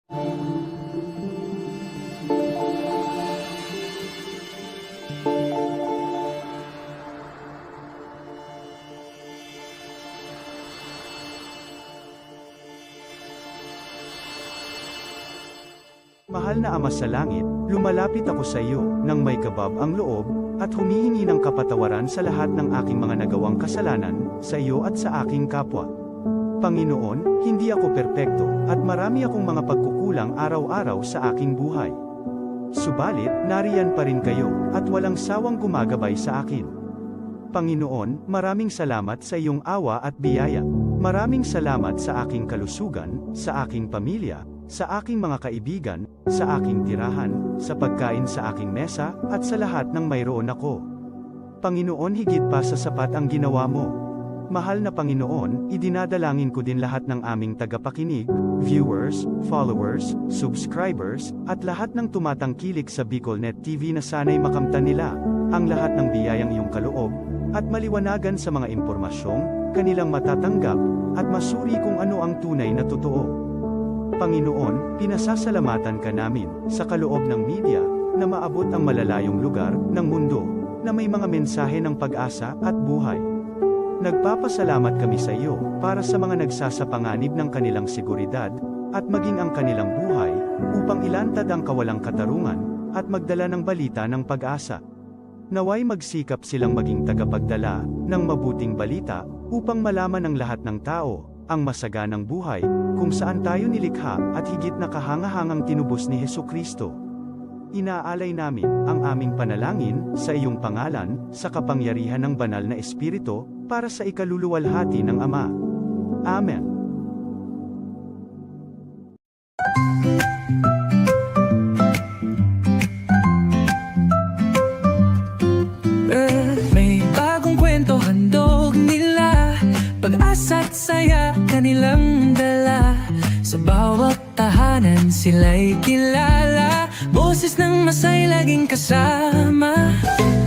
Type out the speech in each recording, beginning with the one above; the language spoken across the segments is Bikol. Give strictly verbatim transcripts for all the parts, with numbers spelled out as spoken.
Mahal na Ama sa Langit, lumalapit ako sa iyo nang may kabab ang loob, at humihingi ng kapatawaran sa lahat ng aking mga nagawang kasalanan, sa iyo at sa aking kapwa. Panginoon, hindi ako perpekto, at marami akong mga pagkukulang araw-araw sa aking buhay. Subalit, nariyan pa rin kayo, at walang sawang gumagabay sa akin. Panginoon, maraming salamat sa iyong awa at biyaya. Maraming salamat sa aking kalusugan, sa aking pamilya, sa aking mga kaibigan, sa aking tirahan, sa pagkain sa aking mesa, at sa lahat ng mayroon ako. Panginoon, higit pa sa sapat ang ginawa mo. Mahal na Panginoon, idinadalangin ko din lahat ng aming tagapakinig, viewers, followers, subscribers, at lahat ng tumatangkilik sa BicolNet T V na sana'y makamtan nila ang lahat ng biyayang iyong kaloob at maliwanagan sa mga impormasyong kanilang matatanggap at masuri kung ano ang tunay na totoo. Panginoon, pinasasalamatan ka namin sa kaloob ng media na maabot ang malalayong lugar ng mundo na may mga mensahe ng pag-asa at buhay. Nagpapasalamat kami sa iyo para sa mga nagsasapanganib ng kanilang seguridad at maging ang kanilang buhay upang ilantad ang kawalang katarungan at magdala ng balita ng pag-asa. Naway magsikap silang maging tagapagdala ng mabuting balita upang malaman ng lahat ng tao ang masaganang buhay kung saan tayo nilikha at higit na kahangahangang tinubos ni Jesu-Cristo. Inaalay namin ang aming panalangin sa iyong pangalan, sa kapangyarihan ng Banal na Espiritu, para sa ikaluluwalhati ng Ama. Amen. May bagong kwento handog nila, pag-asa't saya kanilang dala. Sa bawat tahanan sila'y kilala, boses ng masay laging kasama.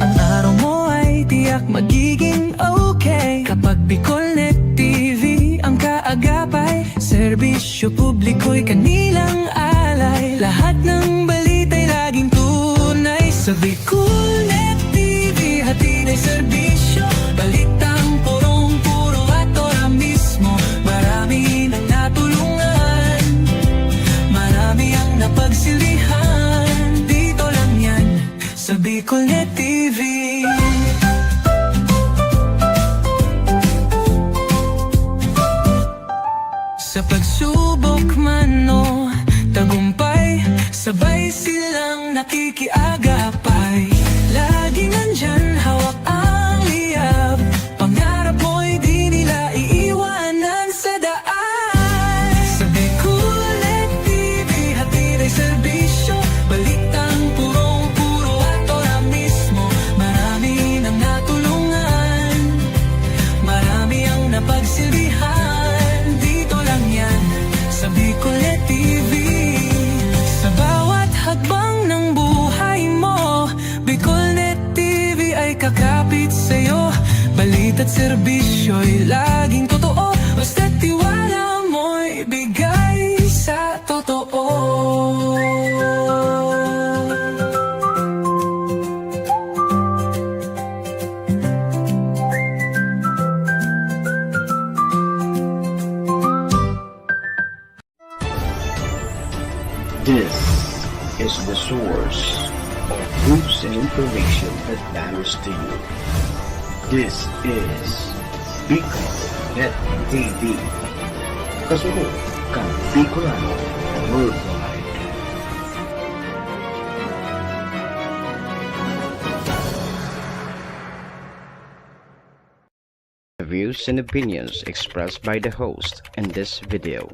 Ang araw mo ay tiyak magiging okay kapag BicolNet T V ang kaagapay. Serbisyo publiko'y kanilang alay, lahat ng balita'y laging tunay. Sa BicolNet T V, hatid ay serbisyo, balitang purong-puro at ora mismo. Marami nang natulungan, marami ang napagsilbihan. Dito lang yan, sa BicolNet T V. Sa pagsubok man o tagumpay, sabay silang nakikiagapay. Laging nandyan, hawak ang liyab, pangarap mo'y di nila iiwanan sa daan. Sa BicolNet T V, hatid ay serbisyo, balitang purong-puro at ora mismo. Marami nang natulungan, marami ang napagsilbihan. Dito lang yan, sa BicolNet T V. Sa bawat hakbang ng buhay mo, BicolNet T V ay kakapit sa'yo. Balita't serbisyo'y laging totoo, basta't tiwala mo'y bigay sa totoo. This is the source of news and information that matters to you. This is BicolNet T V. Kasunod kan Bicolano Worldwide. The views and opinions expressed by the host in this video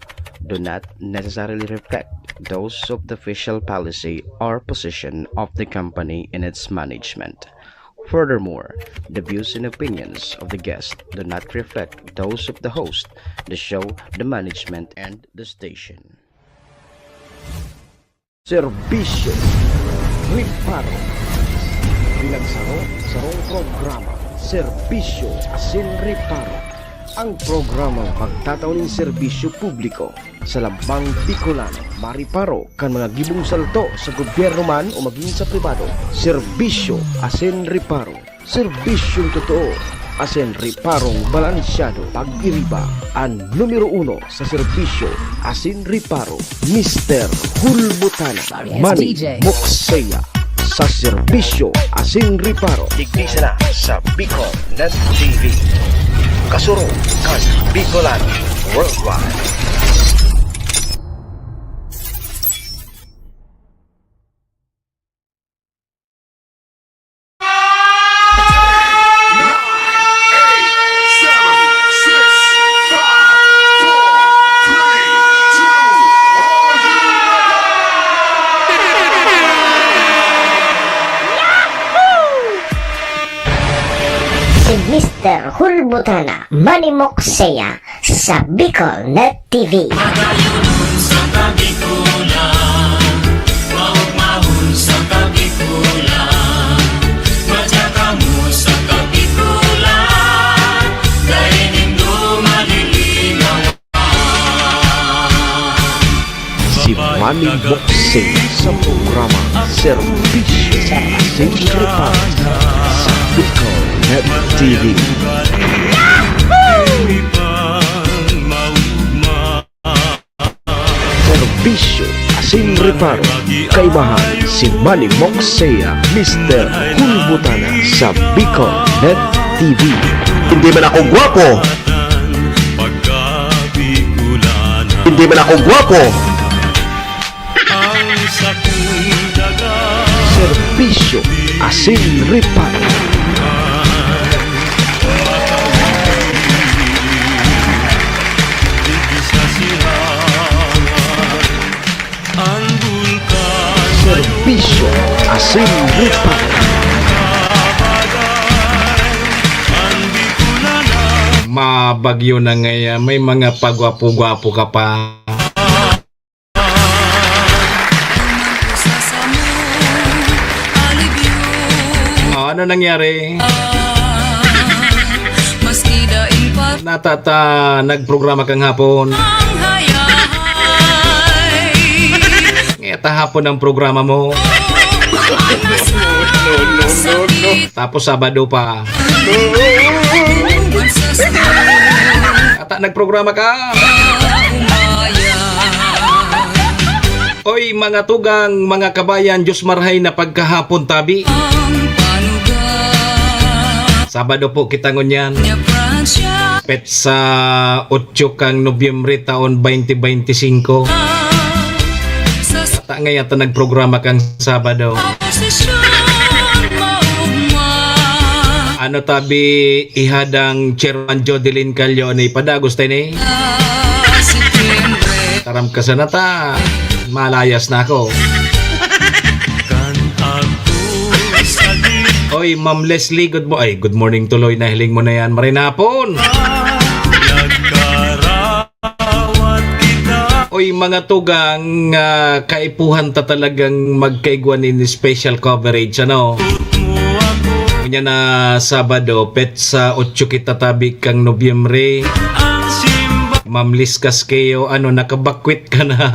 do not necessarily reflect those of the official policy or position of the company and its management. Furthermore, the views and opinions of the guest do not reflect those of the host, the show, the management, and the station. Serbisyo Reparo. Pinagsaro-sarong programa, serbisyo asin reparo. Ang programang magtatao nin serbisyo publiko sa lambang Bicolano, mariparo kan mga gibong salto sa gobyerno man o magin sa pribado. Serbisyo asin riparo. Serbisyong totoo asin riparong balansyado. Pag-iriba, an numero uno sa serbisyo asin riparo, Mister Hulbutana, Sorry, it's Manny D J. Mokseya. Sa serbisyo asin riparo. Digdi sana sa Bicol Net T V. Kasurog kan Bicolano Worldwide. Si Mister Hulbutana, Manny Mokseya, sa Bicol Net T V. Padayonon sa Kabikulan, maugmahon sa Kabikulan, madya kamo sa Kabikulan, dai nindo malilinawan. Si Manny Boxing sa programa Serbisyo sa Asin Reparo sa Bicol Net T V. Serbisyo asin reparo, kaibahan si Manny Moxea, Mister Hulbutana sa Bicol Net T V. Hindi man ako gwapo. Hindi man ako gwapo. Serbisyo asin reparo. Serbisyo asin reparo. Mabagyo na ngaya, may mga pagwapo-gwapo ka pa. Oh, ano nangyari? Natata, nagprograma kang hapon. Ngeta hapon ang programa mo. Tapos Sabado pa. Ata nagprograma ka. Oy, mga tugang, mga kabayan, Diyos marhay na pagkahapon tabi. Sabado po kita ngunyan. Petsa otso kang Nobyembre taon twenty twenty-five. Ata ngayon ta nagprograma kang Sabado. Ano tabi, ihadang Chairman Jodeline Callo ni padagos tayo ni? Taram ka sana ta. Malayas na ako. Oy, Ma'am Leslie, good mo-, ay, good morning tuloy. Nahiling mo na yan. Maray na hapon. Oy, mga tugang, ah, kaipuhan ta talagang magkaigwa nin special coverage, ano? Unya na Sabado, petsa otso kita tabi kang Nobyembre. Ma'am Liz Casqueo, ano, nakabakwit ka na?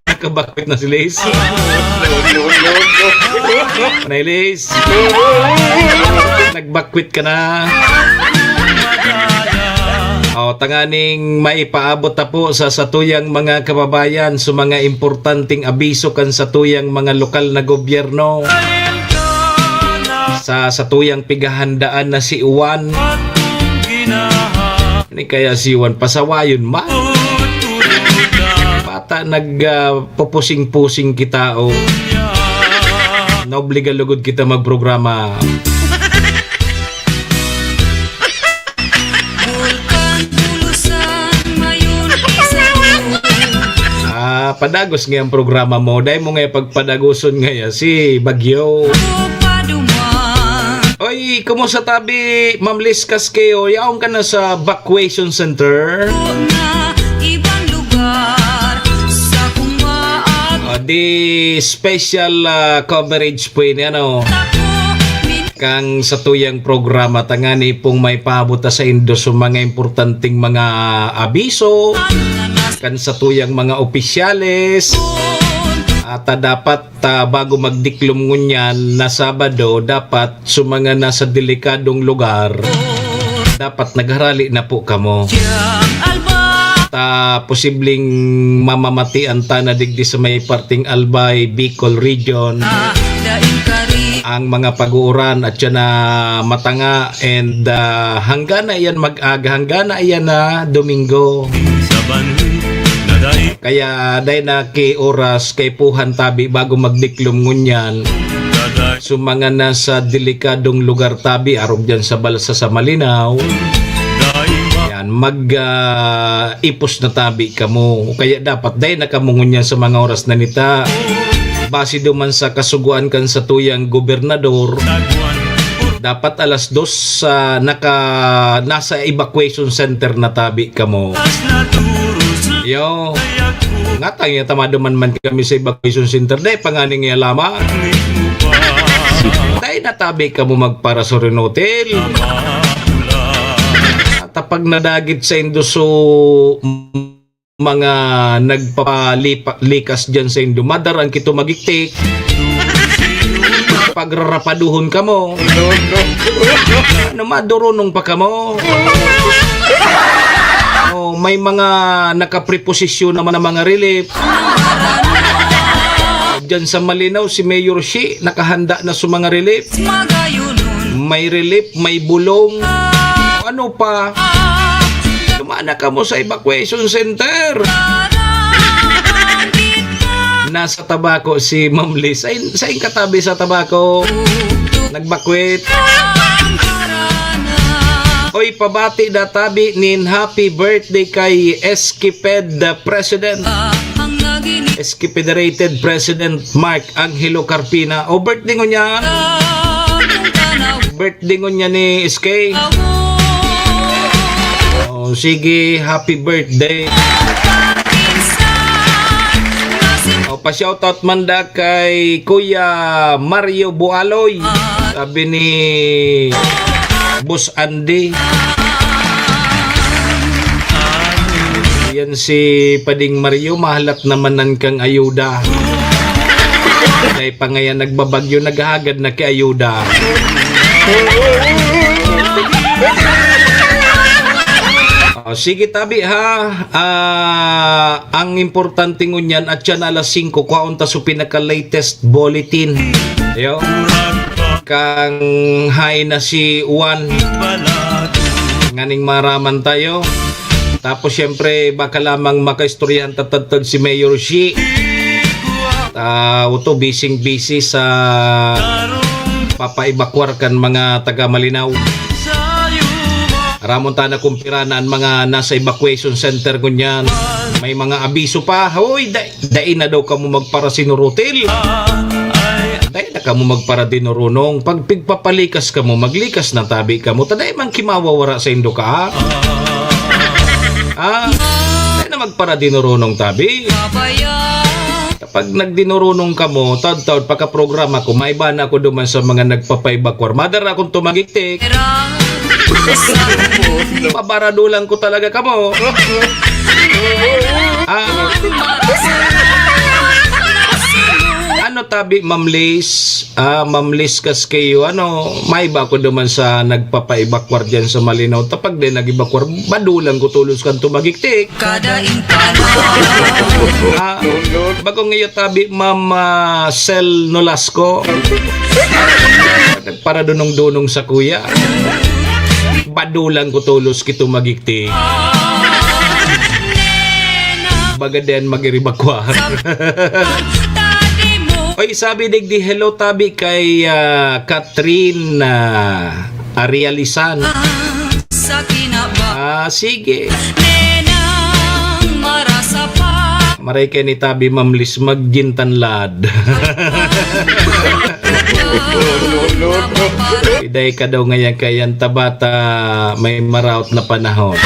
Nakabakwit na si Liz. Nay Liz. Nagbakwit ka na. O, tanganing maipaabot ta po sa satuyang mga kababayan, sa mga importanteng abiso kan satuyang mga lokal na gobyerno. Sa satuyang pighahandaan na si Juan. Ni kaya si Juan, pasawayon man. Bata nag, ah, pupusing-pusing kita, o. Naobliga lugod kita magprograma. Ah, padagos nga ang programa mo. Dai mo nga pagpadagoson ngaya si Bagyo. Oy, kumusta tabi, Ma'am Liz Casqueo? Yaon ka na sa evacuation center? Ah, di special, ah, coverage po ini, ano? kang satuyang programa, tangani pong may paabot ta saindo sa mga importanteng mga abiso kan satuyang mga opisyales. At, ah, dapat, ah, bago magdiklom ngunyan na Sabado, dapat sa mga nasa delikadong lugar, dapat nagharali na po kamo. Ta posibleng mamamatian ta na digdi sa may parteng Albay, Bicol Region, ang mga pag-uuran at yan na matanga and, ah, hanggang na yan mag-aga, hanggang na yan na Domingo. Kaya dai na ki oras kaipuhan tabi bago magdiklom ngunyan. So, mga nasa delikadong lugar tabi, arog dyan sa balsa sa Malinao. Yan, mag, ah, ipos na tabi kamo. Kaya dapat dai na kamo ngunyan sa mga oras na nita. Base duman sa kasugoan kan satuyang gobernador, dapat alas dos, ah, naka, nasa evacuation center na tabi kamo. Yo, ngatang ya tama duman man kami sa evacuation center, dai pa nga ning yalama. Dai na tabi kamo magpara sa Renotel. At pag nadagit sa indo so mga nagpapalipa-, likas dyan sa indo, madarang kito magiktik. Pagrarapaduhon kamo. No, no. Ano, madurunong pa kamo? Oh, may mga nakapreposisyon naman ng mga relief. Diyan sa Malinao, si Mayor Shi, nakahanda na sa mga relief. May relief, may bulong. Ano pa? Lumana kamo sa evacuation center. Nasa Tabaco si Ma'am Liz. Sa, sa katabi sa Tabaco. Nagbakwet. Oy, pabati da tabi nin happy birthday kay Eskiped, the President. Eskipederated President Mark Angelo Carpina. O, birthday ngunyan. Birthday ngunyan ni S K. O, sige, happy birthday. O, pa-shoutout man da kay Kuya Mario Bualoy. Sabi ni Boss Andy. Yan si Pading Mario, mahalat naman nan kang ayuda. Dahil pa ngayon nagbabagyo, naghahagad na ki ayuda. O, sige, tabi, ha. Ah, ang importante ngunyan, at yan alas singko, kwaon ta so pinaka-latest bulletin. Yo. Kang hain na si Juan. Nganing maraman tayo. Tapos, siyempre, baka lamang makaistoryahan ta tadtad si Mayor Shi. Ah, uto, busy-busy sa papaibakwar kan mga taga Malinao. Aramon ta na kung pira na an mga nasa evacuation center ngunyan. May mga abiso pa. Hoy, dai, dai na daw kamo magpara-Sinorutil. Dai na kamo magpara-Dinorunong. Pag pigpapalikas kamo, maglikas na tabi kamo. Ta dai man ki mawawara saindo ka, ha? Ah, dai na magpara-Dinorunong tabi. Pag nagdinorunong kamo, taod-taod pagkaprograma ko, maiba na ako duman sa mga nagpapaibakwar. Madara akong tumagiktik. Pabaradulan ko talaga kamo. Ah. Ano tabi, Ma'am Liz? Ah, Ma'am Liz Casquejo, ano, maiba ako duman sa nagpapaibakwar dyan sa Malinao. Tapag din nag-ibakwar, badulan ko tulos kan tumagiktik. Kada impala. Ah, bako ngayon tabi, Ma'am, ah, Sel Nolasco. Nagparadunong-dunong sa kuya. Badulan ko tulos kito magikti. Baga din mag-iribakwa. Oy, sabi digdi, hello tabi kay, ah, Catherine, ah, Arialisan. Sa kinaba. Ah, sige. Nenang marasa pa. Maray kay ni tabi, Ma'am Liz, maggintanlad. Iday ka daw ngayon kay yan tabata may maraot na panahon.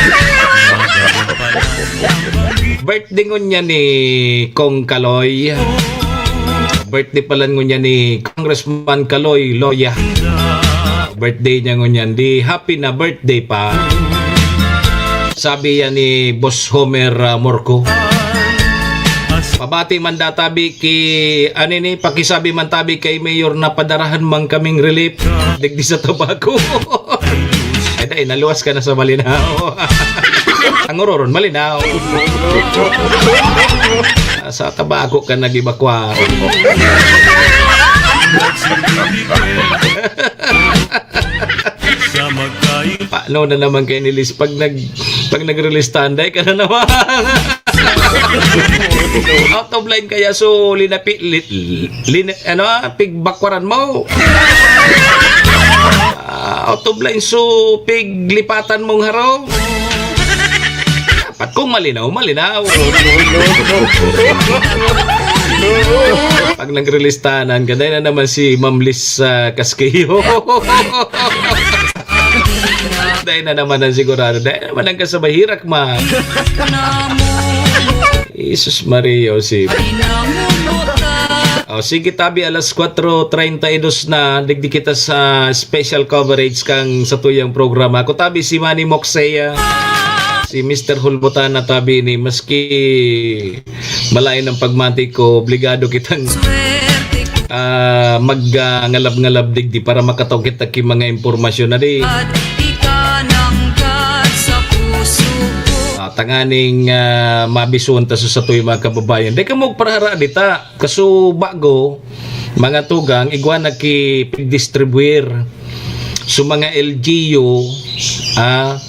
Birthday ngunya ni Kong Kaloy. Birthday pala ngunya ni Congressman Kaloy Loya. birthday niya ngunyan, di happy na birthday pa. Sabi yan ni Boss Homer, ah, Morco. Pabati man databi ki, ano ni, pakisabi man tabi kay Mayor na padarahan man kaming relief digdi sa Tabaco. Ay, dai, naluwas ka na sa Malinao. Ang ororon, Malinao. Sa Tabaco ka nag-evacuar. Sa magkain. Paano na naman kayo nilis pag nag, pag nag-release tanday ka na naman? Out of line kaya, so linapi, li, lin, ano, ah, pigbakwaran mo. Ah, out of line, so piglipatan mong harong. Dapat kung malinaw, malinaw. Pag nag-release tanan, ganay na naman si Ma'am Liz, ah, Casquejo. Dahil na naman ang sigurado. Dahil naman ang kasabay, hirak man. Jesus Maria, Joseph. O, sige, tabi, alas kwatro treinta y dos na, digdi kita sa special coverage kang sa tuyang programa. Ako, tabi, si Manny Moxea, si Mister Hulbutana, tabi, ni maski malain ang pagmati ko, obligado kitang, ah, mag, ah, ngalab-ngalab digdi para makataw kita ki mga impormasyon na di. At ikanangkat sa puso ko. Ah, tanganing, ah, mabisuan ta sa satoy mga kababayan. Di ka magparahara dita. Kaso bago, mga tugang, igwa na ki pigdistribuir. So, mga L G U, ah,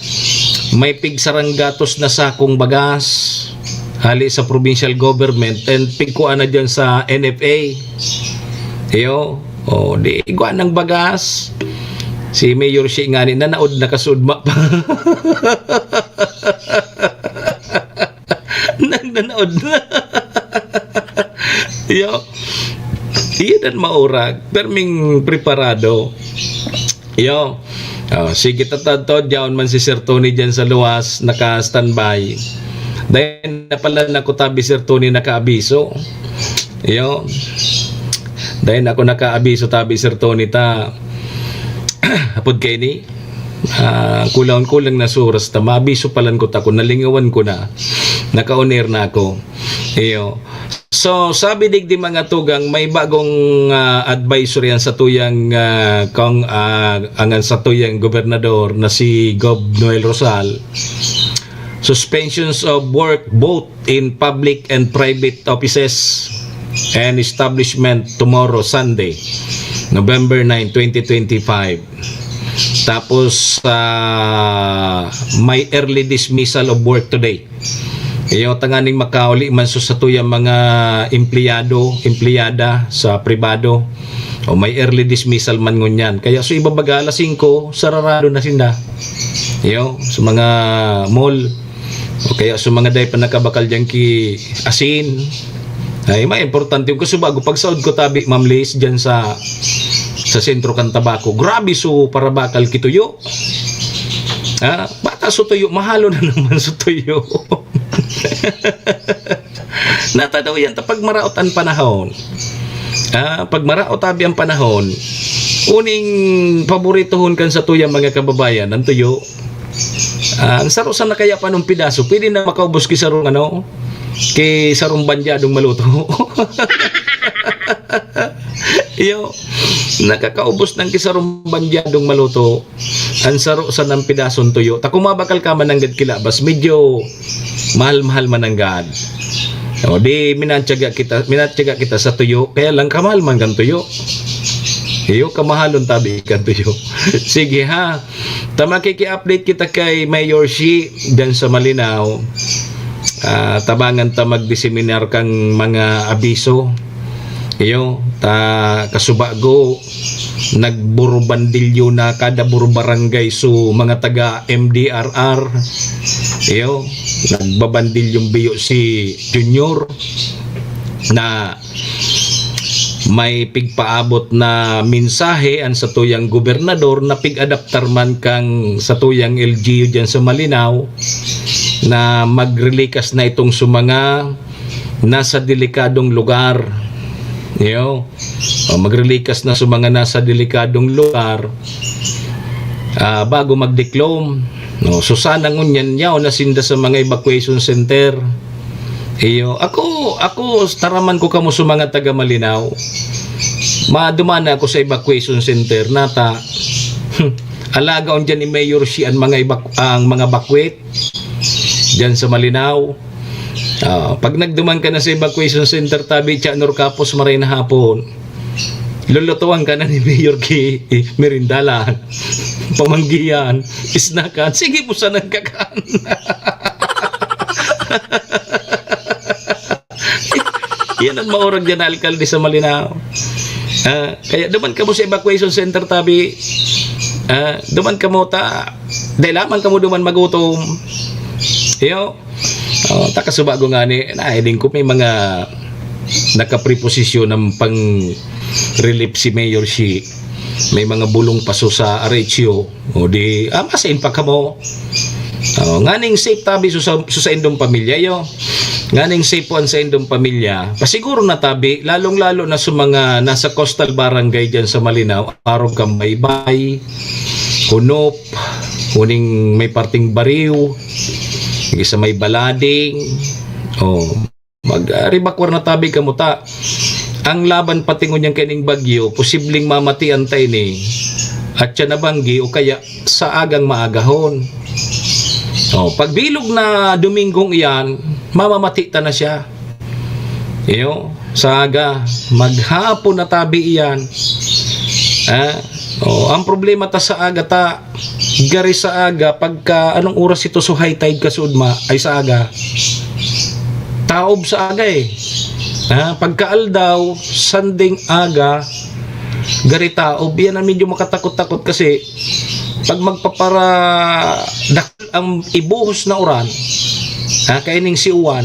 may pigsaranggatos na sakong bagas hali sa provincial government and pigkuha na dyan sa N F A. Iyo, o, di igwa ng bagas. Si Mayor Shi ngani, nanaod na kasudma pa. Nang nanaod na. Iyo. Iyo dan maurag. Perming preparado. Iyo. Oh, sige, tatadto, diyaon man si Sir Tony dyan sa luwas, naka-standby. Dahil na pala na ko tabi, Sir Tony, nakaabiso. Iyo. Dahil ako nakaabiso tabi, Sir Tony, ta. Hapod kaini. Ah, kulang-kulang na sa oras ta, maabiso palan ko ta, kung nalingawan ko na, naka-on air na ako. Iyo. So, sabi digdi, mga tugang, may bagong, ah, advisory ang satuyang, ah, kong, ah, ang satuyang gobernador na si Gov Noel Rosal. Suspensions of work both in public and private offices and establishment tomorrow, Sunday, November nine, twenty twenty-five. Tapos, ah, may early dismissal of work today. Iyo, tanganing makauli man sa satuyang mga empleyado, empleyada sa pribado, o may early dismissal man ngunyan. Kaya sa ibabaga, alas singko, sararado na sinda. Iyo, sa mga mall, o kaya sa mga dai pa nakabakal dyan ki asin, ay, may importante yung kasubago. Pagsaod ko tabi, Ma'am Liz, dyan sa, sa sentro kan Tabaco. Grabe, so parabakal kituyo. Ha? Bata so tuyo, mahalo na naman so tuyo. Natadaw yan. Ta pag maraot ang panahon, ah, pag maraot tabi ang panahon, uning paboritohon kan sa tuya, mga kababayan, ang tuyo. Ah, ang saro sa nakaya pa nung pidaso, pwede na makaubos ki sarong ano, ki sarong bandyadong maluto. Iyo, nakakaubos ng ki sarong bandyadong maluto. Ang saro sa nang pidason tuyo. Ta kung mabakal ka mananggad kilabas, medyo mahal-mahal mananggad. O, di minatyaga kita, minatyaga kita sa tuyo, kaya lang kamahal man kan tuyo. Iyo, kamahalon tabi kan tuyo. Sige ha. Ta makiki-update kita kay Mayor Shi dyan sa Malinao. Ah, tabangan ta magdiseminar kang mga abiso. Iyo, ta kasubago, nagburubandilyo na kada bur-, barangay, so mga taga M D R R. Iyo, nagbabandilyong biyo si Junior na may pigpaabot na mensahe ang satuyang gobernador na pig-adaptar man kang satuyang L G U dyan sa Malinao na magrilikas na itong sa mga nasa delikadong lugar. Iyo. O, magrilikas na sa mga nasa delikadong lugar. ah, bago magdiklom. No, so sana ngunyan yaon na sinda sa mga evacuation center. Iyo, ako, ako, taraman ko kamo sa mga taga Malinao. Madumana ako sa evacuation center, nata, alagaon dyan ni Mayor Shi ang mga evac-, ang mga bakwit dyan sa Malinao. Ah, pag nagduman ka na sa evacuation center, tabi, Cha Nor Kapos, maray na hapon. Lulutuan ka na ni Mayor ki merindalan, pamanggihan, isnakan. Sige po sa nagkakan. Yan ang maurag dyan na alkalde sa Malinao. Ah, kaya duman kamo sa evacuation center, tabi. Ah, duman kamo ta, dahil lamang kamo duman magutom. Iyo, oh, takasubago nga ni, na, ko may mga nakapreposisyon ng pang relief si Mayor Shi. May mga bulong paso sa R H U. O di, ah, masain pa kamo. Oh, nganing safe tabi sa, sa, sa indong pamilya, yo. Nganing safe po ang sa indong pamilya. Pasiguro na tabi, lalong-lalo na sa mga nasa coastal barangay dyan sa Malinao, arog kang Baybay, Hunop, uning may parting Bariw, sa may Balading, oh, mag, ah, rebakwar na tabi kamo ta. Ang laban pati ngunyan kaining bagyo, posibleng mamatian ta ini. At siya nabanggi o kaya sa agang maagahon. Oh, pagbilog na Domingong iyan, mamamati ta na siya. Iyo, sa aga, maghapon na tabi iyan. Ah, oh, ang problema ta sa aga ta, gari sa aga, pagka anong oras ito, so high tide ka sa Udma, ay sa aga. Taob sa aga eh. Ah, pagka aldaw, sanding aga, gari taob. Yan ang medyo makatakot-takot kasi pag magpapara dakul ang ibuhos na uran, ah, kaining si uwan,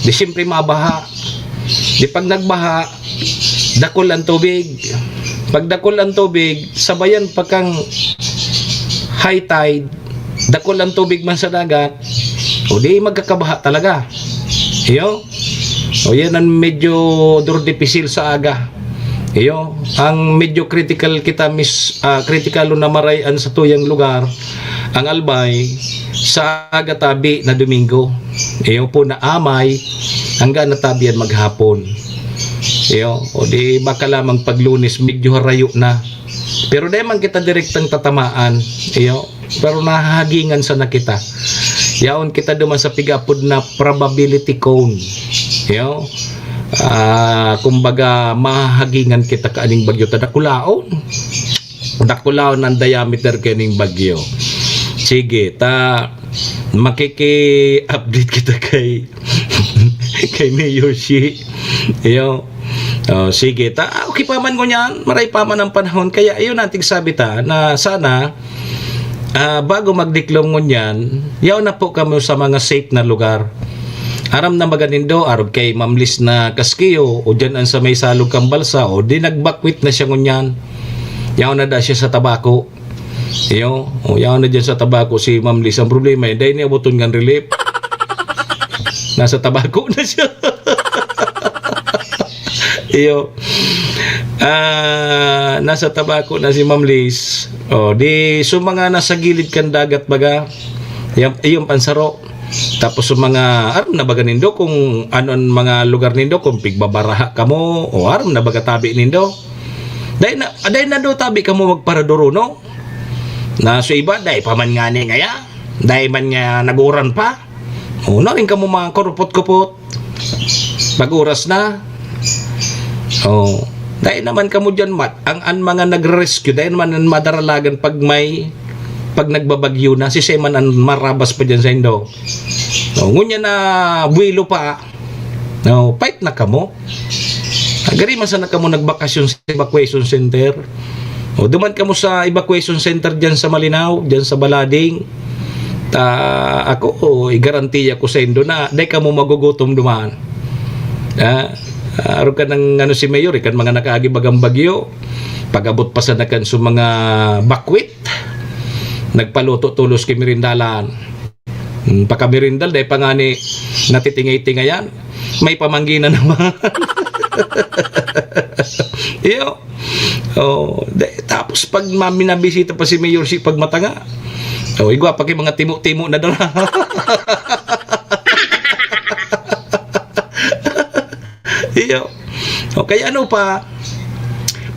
di siyempre mabaha. Di pag nagbaha, dakul ang tubig. Pag dakul ang tubig, sabayan pa kang high tide, dakul ang tubig man sa dagat, o di magkakabaha talaga. Iyo? O yan ang medyo durdipisil sa aga. Iyo, ang medyo critical kita mis-, ah, critical na maray-an sa tuyang lugar, ang Albay, sa aga tabi na Domingo. Iyo po na amay, hanggang natabihan maghapon. Iyo, o di baka lamang pag Lunes, medyo harayo na. Pero di man kita direktang tatamaan. Iyo, pero nahahagingan sana kita. Yaon kita duman sa pigapod na probability cone. Iyo, ah, kumbaga, mahahagingan kita kaaning bagyo ta dakulaon. Dakulaon ang diameter kaning bagyo. Sige, ta, makiki-update kita kay, kay Mayor Shi. Iyo. Oh, sige, ta, okay pa man ngunyan, maray pa man ang panahon. Kaya, ayun, nating sabi ta, na sana, ah, bago magdiklom ngunyan, yaon na po kamo sa mga safe na lugar. Aram na baga nindo, arog kay Ma'am Liz na Casquillo, o dyan ang sa may salog kang balsa, o di nagbakwit na siya ngunyan. Yaon na da siya sa tabako. Iyo, o, yaon na dyan sa tabako si Ma'am Liz. Ang problema, eh, dahil niya buton ngan relief. Nasa tabako na siya. Iyo. Ah, nasa tabako na si Ma'am Liz. O, di, so mga nasa gilid kan dagat baga, yung, yung pansaro. Tapos yung mga, aram na baga nindo kung ano ang mga lugar nindo, kung pigbabaraha kamo, o aram na baga tabi nindo. Dahil na, dahil na daw tabi kamo magparadoro, no? Na so iba, dahil pa man nga ni ngaya, dahil man nga naguran pa. O, na rin kamo mga kurupot-kupot. Pag oras na. O, dahil naman kamo dyan, mat, ang, ang mga nagre-rescue, dahil naman ang madaralagan pag may, pag nagbabagyo na, si Seman ang marabas pa dyan sa indo. O, ngunya na buwelo pa, no, fight na kamo. Gari man sana kamo nagbakasyon sa evacuation center. O, duman kamo sa evacuation center dyan sa Malinao, dyan sa Balading. Ta, ako, o, igarantiya ko sa indo na, dai kamo magugutom duman. Ah, arog ka ng, ano, si Mayor, ikan mga nakaagi bagang bagyo. Pag-abot pa sana kan sa mga bakwit, nagpaluto tolos ki merindalan. Hmm, pakamerindal, dai pa ngani natitingay-tingayan. May pamanggi na naman. Iyo. Oh, de, tapos pag ma-, minabisita pa si Mayor si pag matanga, oh, igwa pa kay mga timo-timo na dara. Iyo. Okay, ano pa?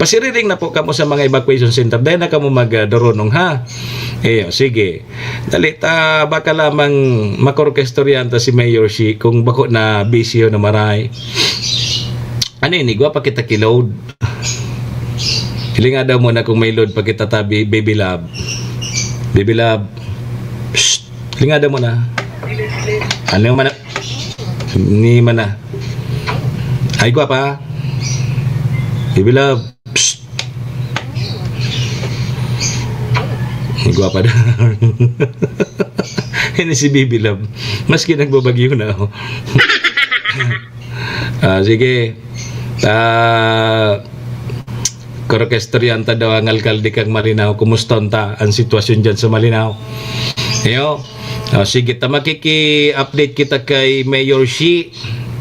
Pasiriring na po kamo sa mga evacuation center. Dahil na kamo mag, ah, durunong, ha? Iyo, sige. Dali, ta, baka lamang makorkestoryahan ta si Mayor si kung bako na busy o na maray. Ano yun, igwa pa kita ki-load. Hilinga daw muna kung may load pa kita tabi, baby love. Baby love. Psst. Hilinga daw muna. Ano man na? Ni man na. Ay, gwapa. Baby love. Psst. Ay, gwapa daw. Yan si baby love. Maski nagbabagyo na, oh. Ah, sige. Ah, korkestoryahan ta daw ang alkalde kan Malinao. Kumusta unta ang sitwasyon diyan sa Malinao? Iyo. Ah, sige, ta makiki-update kita kay Mayor Shi.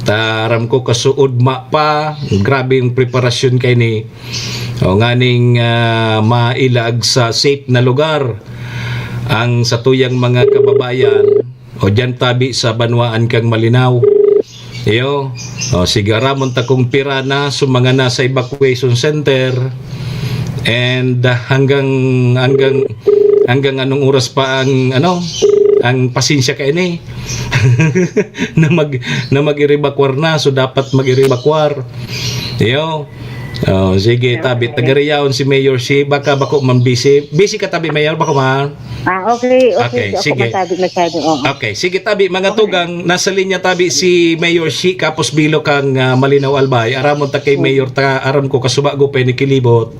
Ta aram ko kasuod ma pa, grabe yung preparasyon kay ni. O, nganing, ah, mailag sa safe na lugar ang satuyang mga kababayan. O, diyan tabi sa banwaan kang Malinao. Iyo. O, sige, aramon ta kung pira na sa mga nasa evacuation center. And, ah, hanggang, hanggang, hanggang anong oras pa ang, ano, ang pasensya ka ini? Na mag, na mag-iribakwar na. So, dapat mag-iribakwar. Iyo. Oh, sige, tabi. Taga Riyaon si Mayor Shi. Baka bako man busy. Busy ka tabi, Mayor? Bako man? Ah, okay, okay. Okay, Di ako sige. masabi masyado. Oo. Okay, sige tabi, mga Okay. tugang, nasa linya tabi si Mayor Shi Kapos Bilo kang, ah, Malinao Albay. Aramon ta kay Hmm. Mayor ta, aram ko kasubago pa ni kilibot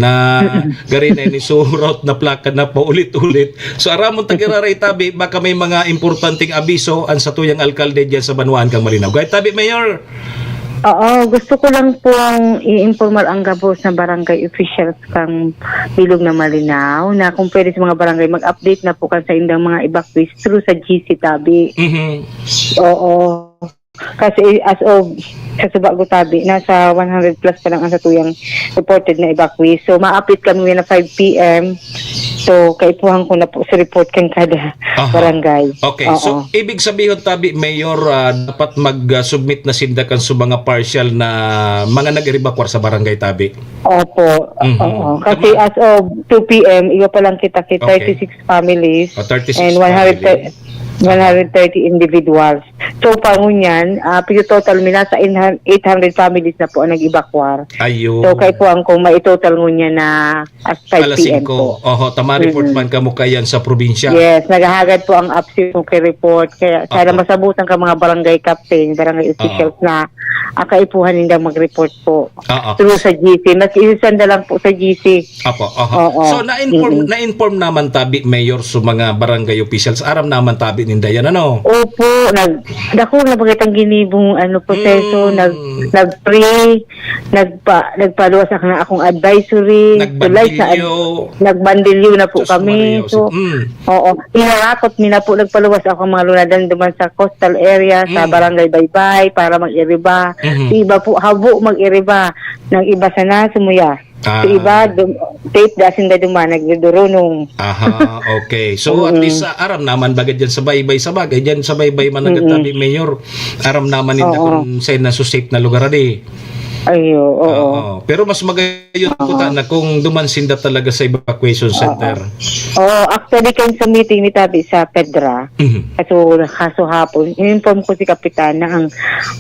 na Mm-mm. gari na ni surot na plaka na paulit-ulit. So aramon ta giraray tabi, baka may mga importanteng abiso ang satuyang alkalde diyan sa banwaan kang Malinao. Gayad tabi, Mayor. Oo, gusto ko lang pong i-informal ang gabos na barangay officials kang Bilog na Malinao na kung pwede sa mga barangay mag-update na po kan sa indang mga evacuees through sa G C tabi. Mhm. Oo. Kasi as of sa Subago tabi, nasa one hundred plus pa lang ang satuyang reported na evacuees. So, maapit kami na five P M. So, kaipuhan ko na po sa report kan kada Aha. barangay. Okay, so Oo. ibig sabihin tabi, Mayor, ah, dapat mag-submit na sinda kan sa mga partial na mga nag-evacuar sa barangay tabi. Opo. Mhm. Oo. Kasi Tama. as of two P M, iba pa lang kita kay Okay. thirty-six families Ah, thirty-six and one hundred, family. one hundred thirty individuals. So far ngunyan, ah, pag total mi nasa eight hundred families na po ang nag-evacuar. Ayun. So, kaipuhan kong maitotal ngunyan na as Alas five P M singko. po. Oho, tama, report Mm-mm. man kamo kayan sa probinsya. Yes, naghahagad po ang APSER po kay report. Kaya sana Opo. masabutan ka mga barangay captain, barangay Ah. officials na, ah, kaipuhan ninda mag-report po. Ah, ah. Through sa G C. Mas isasend na lang po sa G C. Apo, aha. Oo. So, na-inform, Mm-mm. na-inform naman tabi, Mayor, sa mga barangay officials. Aram naman tabi ninda yan, ano? Opo, nag-, dako na bagay tang ginibong, ano, proseso. Mm. Nag-, nag-pray, nagpa-, nagpaluwas ako ng akong advisory. Tulay sa ad-, Nagbandilyo. nagbandilyo na po Diyos kami. Maria, So, Jose. Mm. oo, hinarakot mi na po, nagpaluwas ako ang mga lunadan duman sa coastal area, sa Mm. Barangay Baybay, para mag-iriba. Mhm. Yung iba po, habo mag-iriba. Nang iba sana, sumuya. Ah. Sa iba, dum-, tape da sinda duman, nagdudurunong. Aha, okay. So, at Mm. least, ah, aram naman bagay dyan sa Baybay. Sa bagay, dyan sa Baybay man Mm. nagatabi, Mayor. Aram naman ninda Oo. kung saan na safe na lugar, adi. Ayo, oo. Oo. Pero mas magayon po Oo. ta na kung duman sinda talaga sa evacuation Oo. center. Oo, actually, kan sa meeting ni tabi sa Pedra, Mhm. kaso, kaso hapon, in-inform ko si Kapitan na ang,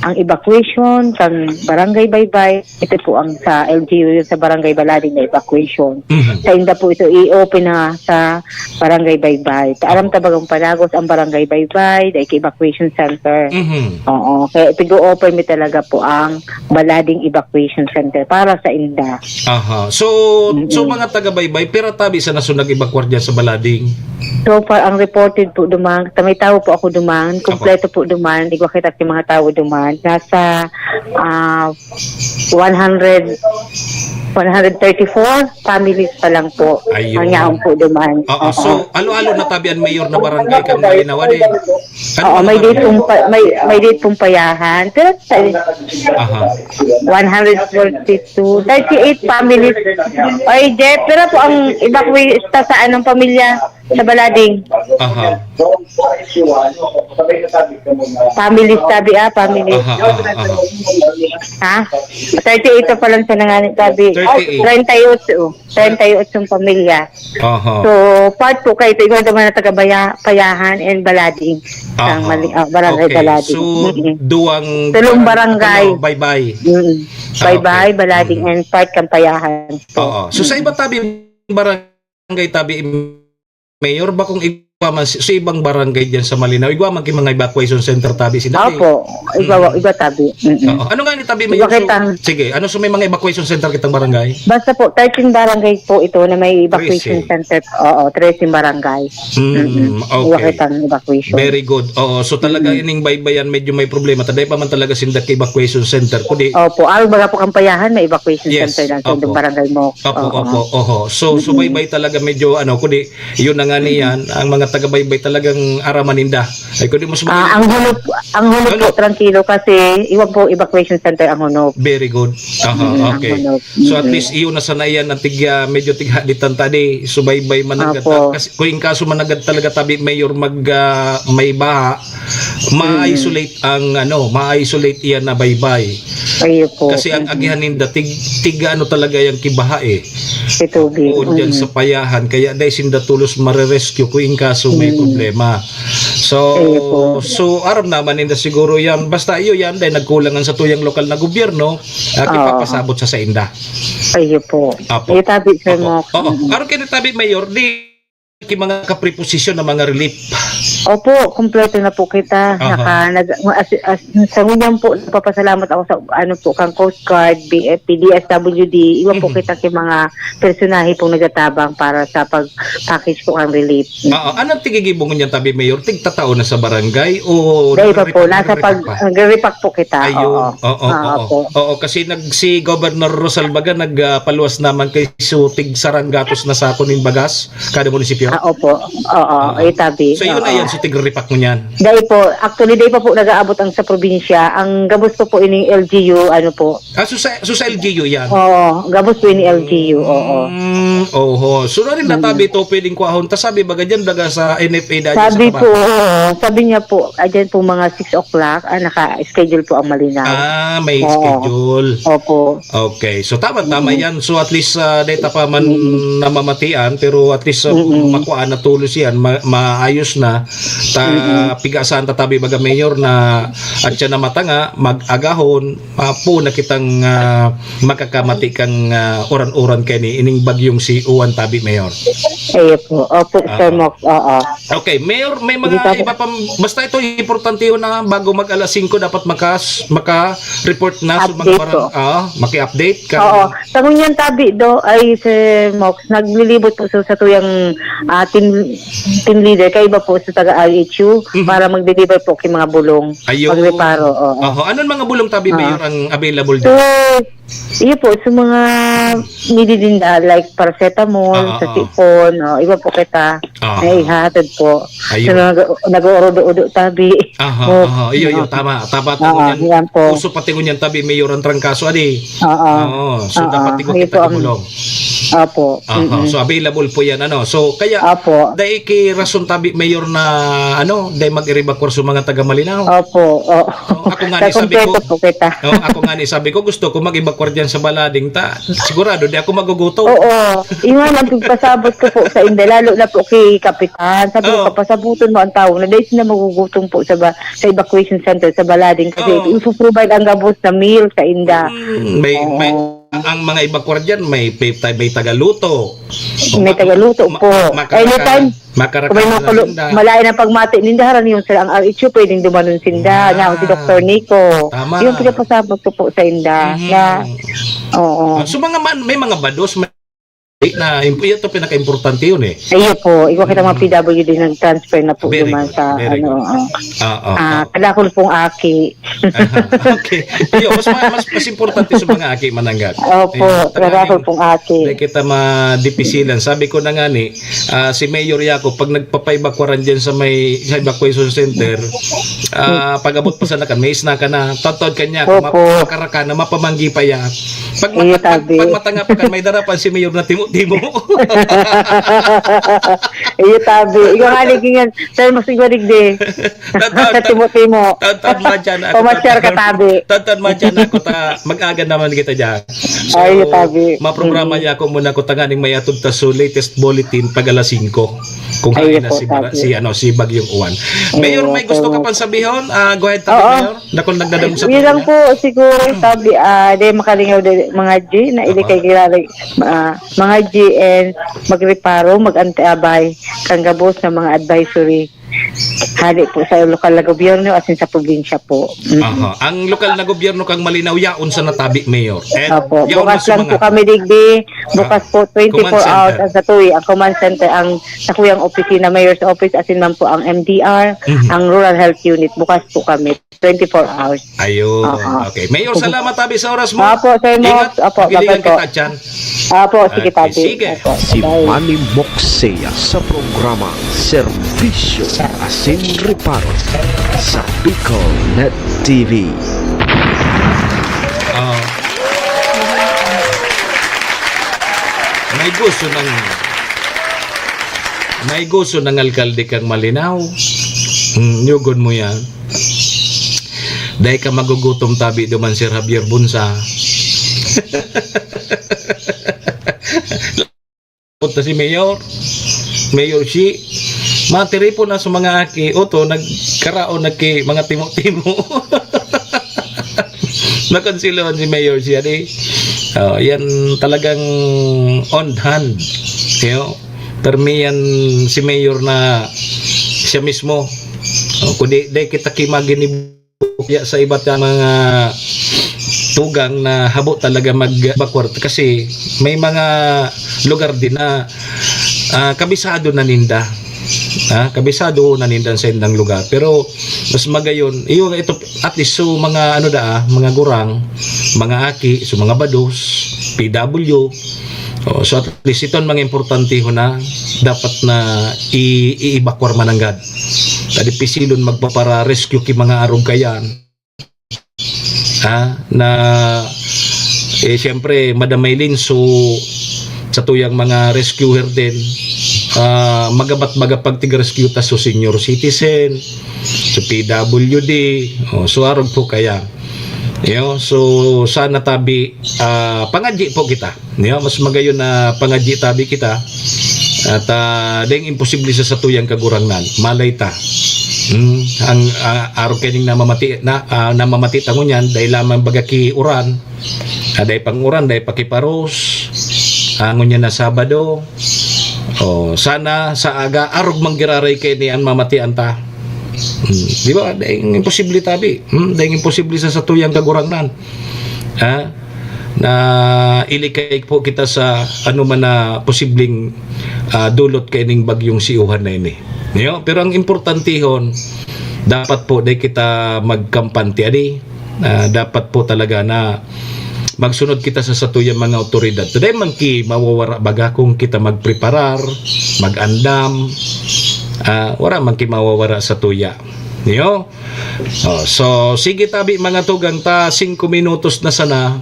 ang evacuation kan Barangay Baybay, ito po ang sa L G U, yung sa Barangay Balading na evacuation. Mhm. Sa inda po ito, i-open na sa Barangay Baybay. Ta-, aram Opo. ta bagang panagos ang Barangay Baybay, dahil kay evacuation center. Mhm. Oo, kaya ipig-o-open mi talaga po ang Balading Evacuation Center para sa inda. Aha. So, so Mm-mm. mga taga Baybay, pira tabi sa nasunag evacuar dyan sa Balading? So far, ang reported po duman, ta may tao po ako duman, Apo. kompleto po duman, igwa kita sa mga tao duman. Nasa, ah, one hundred, one hundred thirty-four families pa lang po. Ayun. Ang yaon po duman. Oo, so, alo-alo na tabi ang mayor na barangay kan Malinaw, adi? Ano Oo, may mga date pong pa, may, may date pong payahan. Pero sa Aha. one hundred forty-two, thirty-eight families. Ay, Jeff, pero po ang evacuee sa, sa anong pamilya? Sa Balading. Aha. Families, tabi, ah, families. Aha, aha, aha. Ha? Thirty-eight pa lang sa nanganib, tabi. Thirty-eight. Treinta y ocho. Treinta y ocho pamilya. Aha. So, part po kayo, ito, ikaw naman na taga Baya-, Payahan and Balading. Aha. Ang mali-, ah, Barangay Okay. Balading. So, Mm-mm. duwang Tulong barangay. ano, bye-bye. Mm. Ah, Bye-bye, okay. Balading Mm. and part kang Payahan po. Oo. So, sa Mm. iba tabi barangay tabi, Mayor, bakong igwa man si, sa ibang barangay diyan sa Malinaw, igwa man ki mga evacuation center tabi sinda, eh. Opo, igwa, Mm. igwa tabi. Mm-mm. Oo. Ano nga ni tabi, Igwa Mayor? So, kitang sige, ano sa may mga evacuation center kitang barangay? Basta po, thirteen barangay po ito na may evacuation Trece. center. Oo, thirteen barangay. Mm, Mm-mm. Igwa okay. kitang evacuation. Very good. Oo, so talaga Mm. ining baybayan medyo may problema. Taday pa man talaga sinda ki evacuation center, kundi Opo, ah, baga po kang Payahan, may evacuation Yes. center lang sa Opo. barangay mo. Opo, Oo. opo. Oho. So, Mm-mm. subaybay talaga medyo ano, kundi yun na nga Mm. niyan, ang mga taga-Baybay talagang araman ninda. Ay, kundi mas Ah, maganda. ang Honop, ang Honop po, Honop. trangkilo kasi iwan po evacuation center ang Honop. Very good. Aha, Mm, ang okay. Honop. So, at Mm. least, iyon na sana yan ang tig-, ah, medyo tighaditan ta di. Subaybay managad Apo. ta. Kasi, kung in kaso managad talaga tabi, Mayor, mag, ah, may baha, Mm. ma-isolate ang, ano, ma-isolate iyan na Baybay. Ayun po. Kasi ang Mm. agihan ninda, tig-, tig-ano talaga yang kibaha, eh. Si tubig. Oo, dyan Mm. sa Payahan. Kaya dai sinda tulos marerescue kung in kaso may Mm. problema. So, Ayun po. so, aram naman ninda siguro yan. Basta iyo yan, dai nagkulangan sa tuyang lokal na gobyerno, ah, Oo. kipapasabot sa sainda. Ayun po. Apo. Ayun, tabi, Sir Apo. Mox. Oo. Mm. Aron kayo tabi, Mayor, di ki mga kapreposisyon na mga relief. Opo, kompleto na po kita. Aha. Naka, nag, as, as, sa ngunyan po, nagpapasalamat ako sa, ano po, kang Coast Guard, B F P, D S W D, iwan po Mhm. kita ki mga personahe pong nagtatabang para sa pag-package po kang relief. Oo, anong tigigibo ngunyan tabi, Mayor? Tigtatao na sa barangay o Dahil pa po, nagre-repack, nasa pag, nagre-repack pa? nagre-repack po kita. Ayun, Oo. oo, Ah, oo. opo. Oo, kasi nag, si Governor Rosal baga nag, ah, paluwas naman kay so tig saranggatos na sako nin bagas kada munisipyo? Ah, opo. Oo, Ah. ay tabi. So, yun na Oo. yan, so tig-repack mo niyan? Dahil po, actually, dahil pa po nag-aabot ang sa probinsya, ang gabos ko po ining L G U, ano po. Ah, so sa, so sa L G U yan? Oo, gabos po ini L G U, oo. Mm, oho. So, na rin Mm. natabi ito, pwedeng kuhahon. Ta sabi baga dyan, baga sa N F A dahil sa Sabi Tabaco. po, oo, sabi niya po, ayan po mga six o'clock, ah, naka-schedule po ang Malinaw. Ah, may Oo. schedule. Opo. Okay. So, tama-tama Mm. yan. So, at least, ah, data pa man Mm. namamatian, pero at least, ah, Mm. makuha na tulos yan, ma-, maayos na. Ta, Mm. pigasan ta tabi baga, Mayor, na at siya na matanga, mag-agahon, ah, po na kitang, ah, makakamati kang, ah, uran-uran kani, ining bagyong si Uwan tabi, Mayor. Ayun po. Opo, Sir Oo. Mox. Oo. Okay, Mayor, may Hindi mga pa po. iba pang, basta ito, importante yun na bago mag alas singko, dapat makas-, maka-report na sa mga Update barang-, po. ah, maki-update ka. Oo. Sa ngunyan tabi do, ay, Sir Mox, naglilibot po sa, sa tuyang, ah, team, team leader, kaiba po sa taga R H U, Mhm. para mag-deliver po kay mga bulong. Ayun. Magreparo, oo. Aha. Anong mga bulong tabi, Ah. Mayor, ang available So, dyan? iyo po, sa mga nililinda, like paracetamol, Ah, sa ah, ah. sipon, oh, iba po kita, Ah. na ihahatid po. Ayun. Sa mga nag-, nag-uurudo-udo tabi. Aha, Oh, aha. Iyo, iyo, oo. tama. Tama, Oo, tama yan. yan po. Uso pati ngunyan tabi, Mayor, ang trangkaso, adi. Oo. Oo, so Oo, dapat tigwa ayun kita po ang tumulong. Opo. Aha, Mm-mm. so available po yan, ano. So, kaya, Opo. dai ki rason tabi, Mayor, na, ano, dai mag-evacuar sa mga taga Malinaw. Opo, oo. Oo, ako nga ni sabi ko, Kakumpleto po kita. oo, ako nga ni sabi ko, gusto ko mag-evacuar dyan sa Balading, ta, sigurado, di ako magugutom. Oo. Yun nga lang, pagpasabot ko po sa inda, lalo na po kay Kapitan. Sabi ko, Oo. "Papasabuton mo ang tao na dahil sila magugutom po sa ba-, sa evacuation center sa Balading kasi Oo. ipoprovide ang gabos na meal sa inda." Mm, may, may, Oo. ang mga evacuar dyan, may, may, may tagaluto. May Ma-, tagaluto ma-, po. makarakan, Anytime, makarakan kung may na makulo-, sinda. malain ang pagmati ninda, haraniyon sila ang R H U, pwedeng dumanon sinda. Ah. Nga, si Doktor Nico. Tama. Yung pinapasabot ko po sa inda Mhm. na, oo. Ah, so, mga man-, may mga bados, may na imp-, ito pinaka-importante yun eh. Iyo po, igwa kita mga Mm. P W D nag-transfer na po Very duman good, sa very ano. good. ah. Ah, ah, Ah, ah. kadakol pong aki. Aha, okay. Iyo, mas, ma- mas, mas importante sa mga aki mananggad. Opo, Iyo, kadakol tanganing pong aki. Dahil kita madipisilan. Sabi ko na nga ni, ah, si Mayor Yako, pag nagpapaibakwaran dyan sa may sa evacuation center, ah, pag-abot pa sa lakan, may isna ka na, taod-taod ka niya, Opo. mapakaraka na, mapamanggi pa yan. Pag, Iyo, pag, pag, tabi. Pag matanga pa kan, may darapan si Mayor na timo-timo. Iyo, tabi. Ikaw nga, naging yan. Sir, mas igwa digdi. Tataw, Sa timo-timo. Tataw, madyan ako. Pamasyar ka, tabi. Tataw, madyan ako. Ta, mag-aga naman kita dyan. So, Ay, tabi. maprograma Mm. niya ako muna ko tanganing may atod ta so latest bulletin pag alas singko. Kung Ay, kain na po, si, Bara- tabi. si, ano, si Bagyong Uwan. Mayor, may gusto ka pang sabihon? Ah, go ahead, tabi, Oo. Mayor. Dakul nagdadagom sa Yun lang tabi po, siguro, tabi, ah, di makalingaw di, mga G, na Apa? ilikay kilala, ah, mga G, and magreparo, mag-antiabay, kan gabos na mga advisory. Hali po sa lokal na gobyerno, asin sa probinsya po. Mm. Aha. Ang lokal na gobyerno kang Malinao, yaon sa natabi, Mayor. And Opo, yaon bukas sa lang mga po kami digdi. Bukas Ah, po, twenty-four command center. hours ang satuy. Ang command center, ang sakuyang opisina, mayor's office, asin man po ang M D R, Mhm. ang rural health unit. Bukas po kami, twenty-four hours. Ayun. Aha. Okay. Mayor, salamat tabi sa oras mo. Opo, Sir Mox. Ingat. Opo, Giligan bye-bye po. Kita dyan. Opo, sige, Okay, tabi. sige. Opo, Si bye. Manny Moksea sa programa Serbisyo asin Reparo sa Bicol Net T V. Ah. May gusto ng may gusto ng alkalde kang Malinao. Hmm, yugon mo yan. Dahil ka magugutom tabi duman, Sir Javier Bunsa. Punta si Mayor. Mayor si matiripon na sa mga aki, oto, nagkaraon, nagki, mga timo-timo. Nakonsilon si Mayor siya, di. Oh, yan talagang on hand. Yo. Permi yan si Mayor na siya mismo. Oh, kundi, di kita kimaginibuya sa iba't mga tugang na habo talaga mag-backward kasi may mga lugar din na ah, kabisado na ninda. Ah, kabisado na ninda sa indang lugar. Pero mas magayon, iyo ito, at least so mga ano da, ah, mga gurang, mga aki, so mga bados, P W. Oh, so at least iton mga importante ho na dapat na i- i-evacuar mananggad. Tadi pisilon magpapara-rescue ki mga arog kayan. Ha? Na eh, siyempre, Madam Maylin, so sa tuyang mga rescuer din, ah, magabat magapag tig-rescue ta so senior citizen, so P W D, oh, so arog po kaya. Yo, so sana tabi ah, pangadyi po kita. Yo, mas magayon na pangadyi tabi kita. At ah, deng imposible sa satuyang kagurangnan. Malay ta. Hmm, ang ah, arog kaining namamati na ah, namamati ta ngunyan dahil lamang baga ki uran. Ah, dahil pang uran, dahil pakiparos. Ah, ngunyan na Sabado. Oh, sana sa aga arog manggiraray kay ni an mamatian ta. Hmm, di ba? Dahil imposible tabi. Hmm, dahil imposible sa satuyang kagurangnan. Ha? Na ilikay po kita sa ano man na posibleng ah, dulot kaining bagyong si Uwan na ini. Yo? Pero ang importantehon, dapat po di kita magkampante, adi. Ah, dapat po talaga na magsunod kita sa satuyang mga otoridad. Today man ki mawawara baga kung kita magpreparar, mag-andam, ah, wala man ki mawawara sa tuya. Yo? Oh, so, sige tabi mga tugang ta, singko minutos na sana.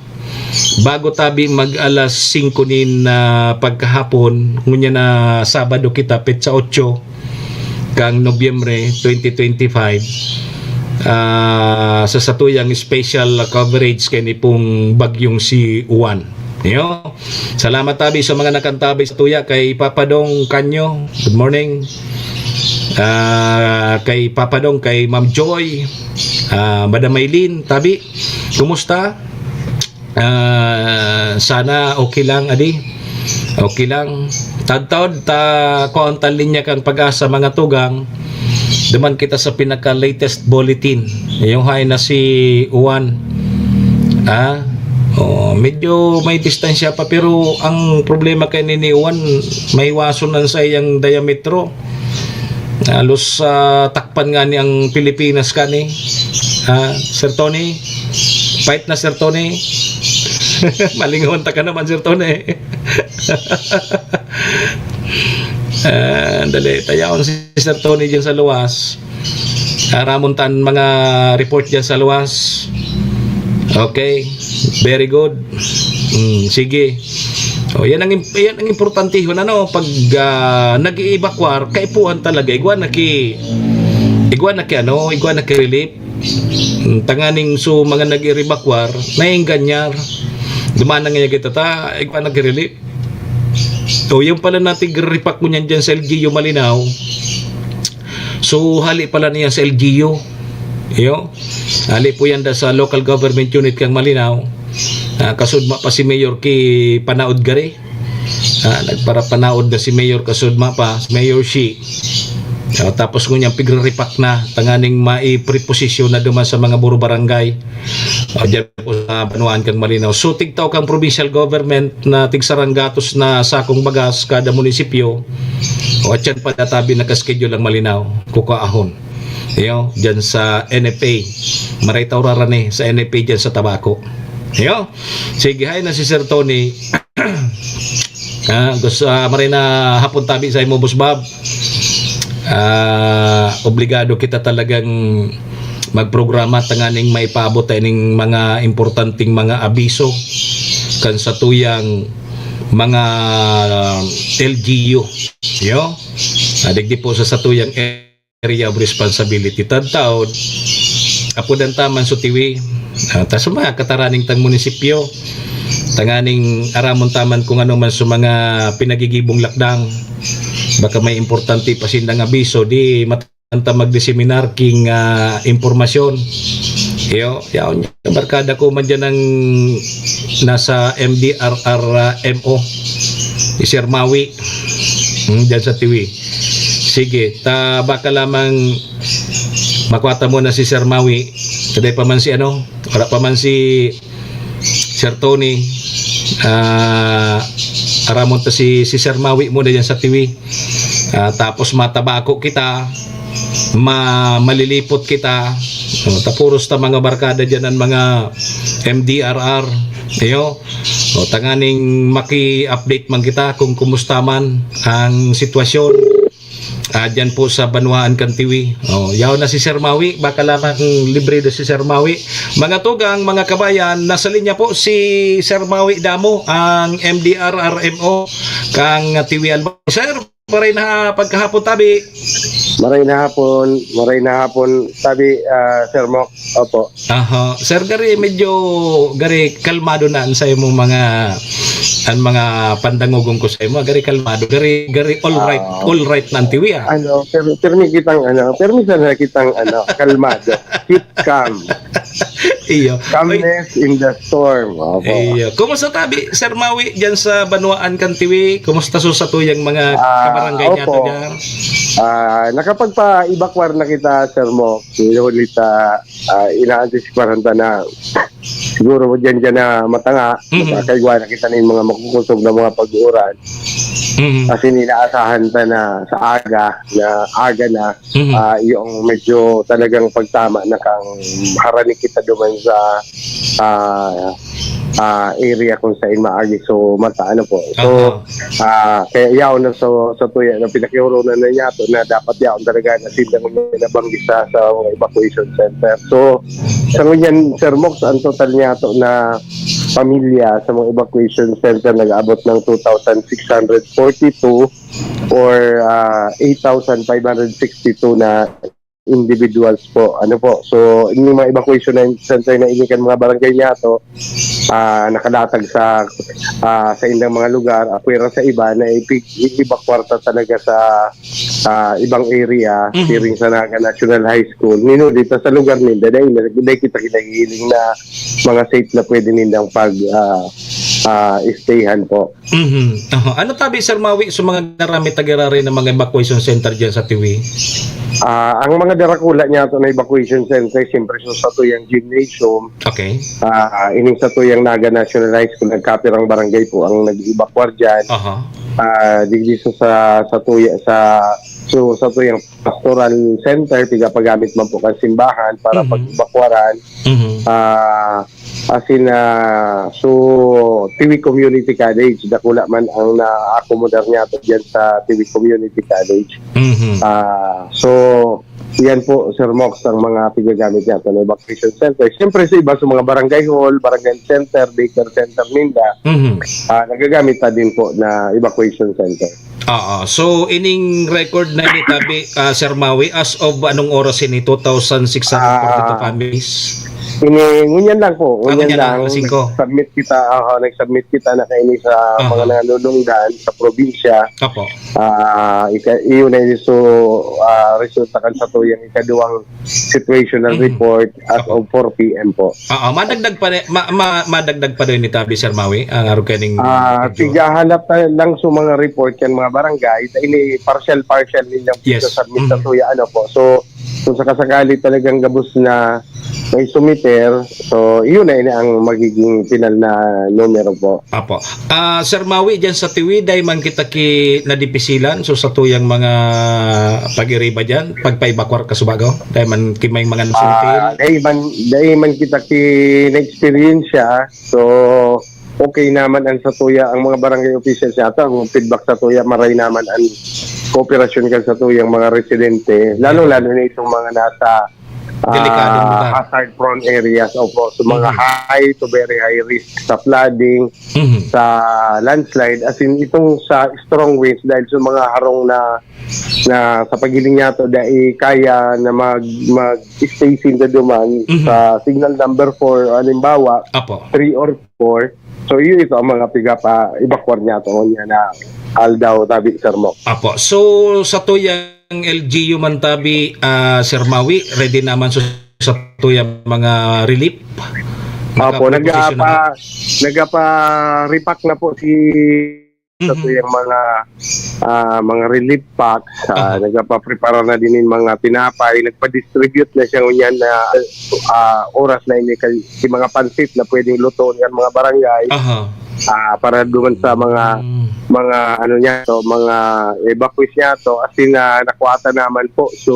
Bago tabi mag alas singko nin ah, pagkahapon, ngunya na Sabado kita, petsa otso kang Nobyembre twenty twenty-five, ah, sa satuyang special coverage kay ni pong bagyong si Uwan. Yo. Salamat tabi sa mga nakantabi sa tuya kay Papa Dong Kanyo. Good morning. Ah, kay Papa Dong, kay Ma'am Joy, ah, Madam Maylin, tabi. Kumusta? Ah, sana okay lang, adi. Okay lang. Tadtod ta kuan ta linya kan Pag-asa, mga tugang. Duman kita sa pinaka-latest bulletin. Yung hay na si Uwan. Ah, Oh, medyo may distansya pa, pero ang problema kay ni Juan, maiwason ang saiyang diametro. Halos, ah, takpan nga ni ang Pilipinas kani. Ah, Sir Tony, fight na, Sir Tony. Malingawan ta ka naman, Sir Tony. Ah, dali, tayawon si Sir Tony dyan sa luwas. Aramon ta an mga report dyan sa luwas. Okay, very good. Hmm, sige. O, yan ang im-, yan ang importantehon, ano, pag, ah, nag-i-evacuar, kaipuhan talaga, igwa na ki-, igwa na ki, ano, igwa na ki relief. Hmm, tanganing so mga nag-i-evacuar, naingganyar. Dumana nga kita ta, igwa na ki relief. O, yung pala natin repack mo niyan dyan sa L G U Malinao. So, hali pala niya sa L G U. Iyo. Hali po yan da sa local government unit kang Malinao. Ah, kasudma pa si Mayor ki panaod gari. Ah, nagparapanaod na si Mayor kasudma pa, si Mayor Shi. Ah, tapos ngunyan pigre-repack na, tanganing maipreposisyon na duman sa mga buro barangay. O, dyan po sa banwaan kang Malinao. So, tigtao kang provincial government na tigsaranggatos na sakong bagas kada munisipyo. O, at yan pa databi nakaschedule ang Malinao. Kukaahon. Iyo, dyan sa N F A. Maray ta urarani sa N F A dyan sa Tabaco. Iyo. Sige, hay na si Sir Tony. Ah, gusto, ah, maray na hapon tabi sa imo, Boss Bob. Ah, obligado kita talagang magprograma tanganing maipaabot ta ining mga importanteng mga abiso kan satuyang mga, ah, L G U. Yo? Ah, digdi po sa satuyang area of responsibility. Tadtaod, apodan ta man so tiwi. Ah, ta sa mga kataraning tang munisipyo, tanganing aramon ta man kung ano man so mga pinagigibong lakdang. Baka may importante pa sindang abiso, di matan ta magdiseminar king, ah, impormasyon. Iyo, yaon yung barkada ko man dyan ang nasa M D R R M O, si Sir Mawi. Hmm, dyan sa Tiwi. Sige, ta baka lamang makuha ta muna si Sir Mawi. Kaday pa man si ano, wala pa man si Sir Tony. Ah, aramon ta si, si Sir Mawi muna dyan sa Tiwi. Ah, tapos matabako kita, ma-, malilipot kita. O, tapuros ta mga barkada dyan ang mga M D R R. Iyo. O, tanganing maki-update man kita kung kumusta man ang sitwasyon. Ah, dyan po sa Banwaan kan Tiwi. O, yaw na si Sir Mawi. Baka lamang libre do si Sir Mawi. Mga tugang, mga kabayan, nasa linya po si Sir Mawi Damo, ang M D R R M O kang Tiwi Albay. Sir, maray na pagkahapon tabi. Maray na hapon, maray na hapon tabi, ah, Sir Mok. Opo. Aha. Sir, gari medyo, gari kalmado na ang sa imong mga, ang mga pandangogon ko sa imo. Gari kalmado, gari, gari all right, Ah. all right na ang Tiwi, ah. Ano, per-, permi kitang, ano, permi sana kitang, ano, kalmado. Keep calm. Iyo. Oy. Calmness in the storm. Opo. Iyo. Kumusta tabi, Sir Mawi, dyan sa Banwaan kan Tiwi? Kumusta so sa tuyang mga Ah, kabarangay niya opo. to dyan? Ah, nakapagpa-evacuar na kita, Sir Mok. Huli ta, ah, inaantisipahan ta na siguro dyan, dyan na matanga, Mhm. makakaigwa na kita nin mga makukusog na mga pag-uuran. Mhm. As in, inaasahan ta na sa aga, na aga na, Mhm. ah, yung medyo talagang pagtama na kang harani kita duman sa, ah, ah, area kung saan maagi. So, mata, ano po. So, Aha. ah, kaya yaon na sa, sa tuya na pinakihurunan na niya to na dapat yaon talaga na sila ngunyan nabanggi sa, sa mga evacuation center. So, sa ngunyan, Sir Mox, ang total niya to na pamilya sa mga evacuation center nag-aabot ng two thousand six hundred forty-two or, ah, eight thousand five hundred sixty-two na individuals po. Ano po? So, yung mga evacuation na, center na ini kan mga barangay niya to, ah, nakalatag sa, ah, sa indang mga lugar, apwera sa iba na ipig-, i-evacuar ta talaga sa, ah, ibang area, Mhm. siring sa Naga National High School. Nino, dito sa lugar ninda, dahil, dahil kita kinahiling na mga safe na pwede nindang pag, ah, ah, stayhan po. Mhm. Aha. Ano tabi, Sir Mawi, sa mga narami tagirari ng mga evacuation center dyan sa Tiwi? Ah, ang mga darakula niya ato na evacuation center, siyempre, so, sa tuyang gymnasium, Okay. ah, ining sa tuyang Naga National High School, nagkapirang barangay po ang nag-evacuar diyan. Aha. Ah, digdi sa, sa, sa tuya, sa, so, sa tuyang pastoral center, pigapagamit man po kan simbahan para Mhm. pag-evacuaran. Mhm. Ah, as in, ah, so, Tiwi Community College, dakula man ang naakomodar niya to diyan sa Tiwi Community College. Mhm. Ah, so, yan po, Sir Mox, ang mga pigagamit niya to na evacuation center. Siyempre, sa iba, sa mga barangay hall, barangay center, daycare center ninda, Mhm. ah, nagagamit ta din po na evacuation center. Oo. So, ining record na ini, tabi, ah, Sir Maui, as of anong oras ini? Two thousand six hundred forty-two Ah. families? Ini, ngunyan lang po, Ah, ngunyan ngunyan lang, lang. alas singko. Nag-submit kita, aha, nag-submit kita na kaini sa Aha. mga nangalulungdan sa probinsya. Apo. Ah, ika-, iyon na iso, ah, resulta kan sa tuyang ikaduwang situational Mhm. report as Apo. of four P M po. Oo, madagdag pa ni-, ma-, ma-, madagdag pa rin ni tabi, Sir Maui, ang arog kaning Ah, video. Tigahanap ta lang sa mga report kan mga barangay, ta ini partial-partial nilang Yes. pagkasubmit sa Mhm. tuya, ano po. So, kung sakasakali talagang gabos na may sumiter, so, iyon na ini ang magiging final na numero po. Apo. Ah, Sir Maui, diyan sa Tiwi, dai man kita ki-, nadipisilan, so, sa tuyang mga pag-iriba diyan, pagpa-evacuar ka Subago? Dai man ki-, may mga Ah, nasulti? dai man, dai man kita ki-, na-experience siya. So, okay naman ang sa tuya, ang mga barangay officials yata, ang feedback sa tuya, maray naman ang kooperasyon kan sa tuyang mga residente, lalong-lalo na itong mga nasa, Delikadong ah, lugar. hazard-prone areas, opo, sa mga Mhm. high to very high risk sa flooding, Mhm. sa landslide, as in, itong sa strong winds dahil sa mga harong na, na sa paghiling niya to, dai kaya na mag, mag-stay sinda duman Mhm. sa signal number four, halimbawa, Apo. three or four. So, iyo ito ang mga pigapa-, evacuar niya to, niya na aldaw, tabi, Sir Mo. Apo. So, sa tuyang L G U man tabi, ah, Sir Maui, ready naman so, sa tuyang mga relief? Apo, Nakaprovision na nagapa-, nagapa-repack na po si sa Mhm. tuyang mga, ah, mga relief packs, ah, Aha. nagpapaprepara na din yung mga tinapay, nagpa-distribute na siya ngunyan na, ah, oras na ini kay, yung mga pansit na pwedeng lutoon ng mga barangay, Aha. ah, para duman sa mga, Mm. mga ano niya to, mga evacuees niya to, as in, ah, nakuha ta naman po. So,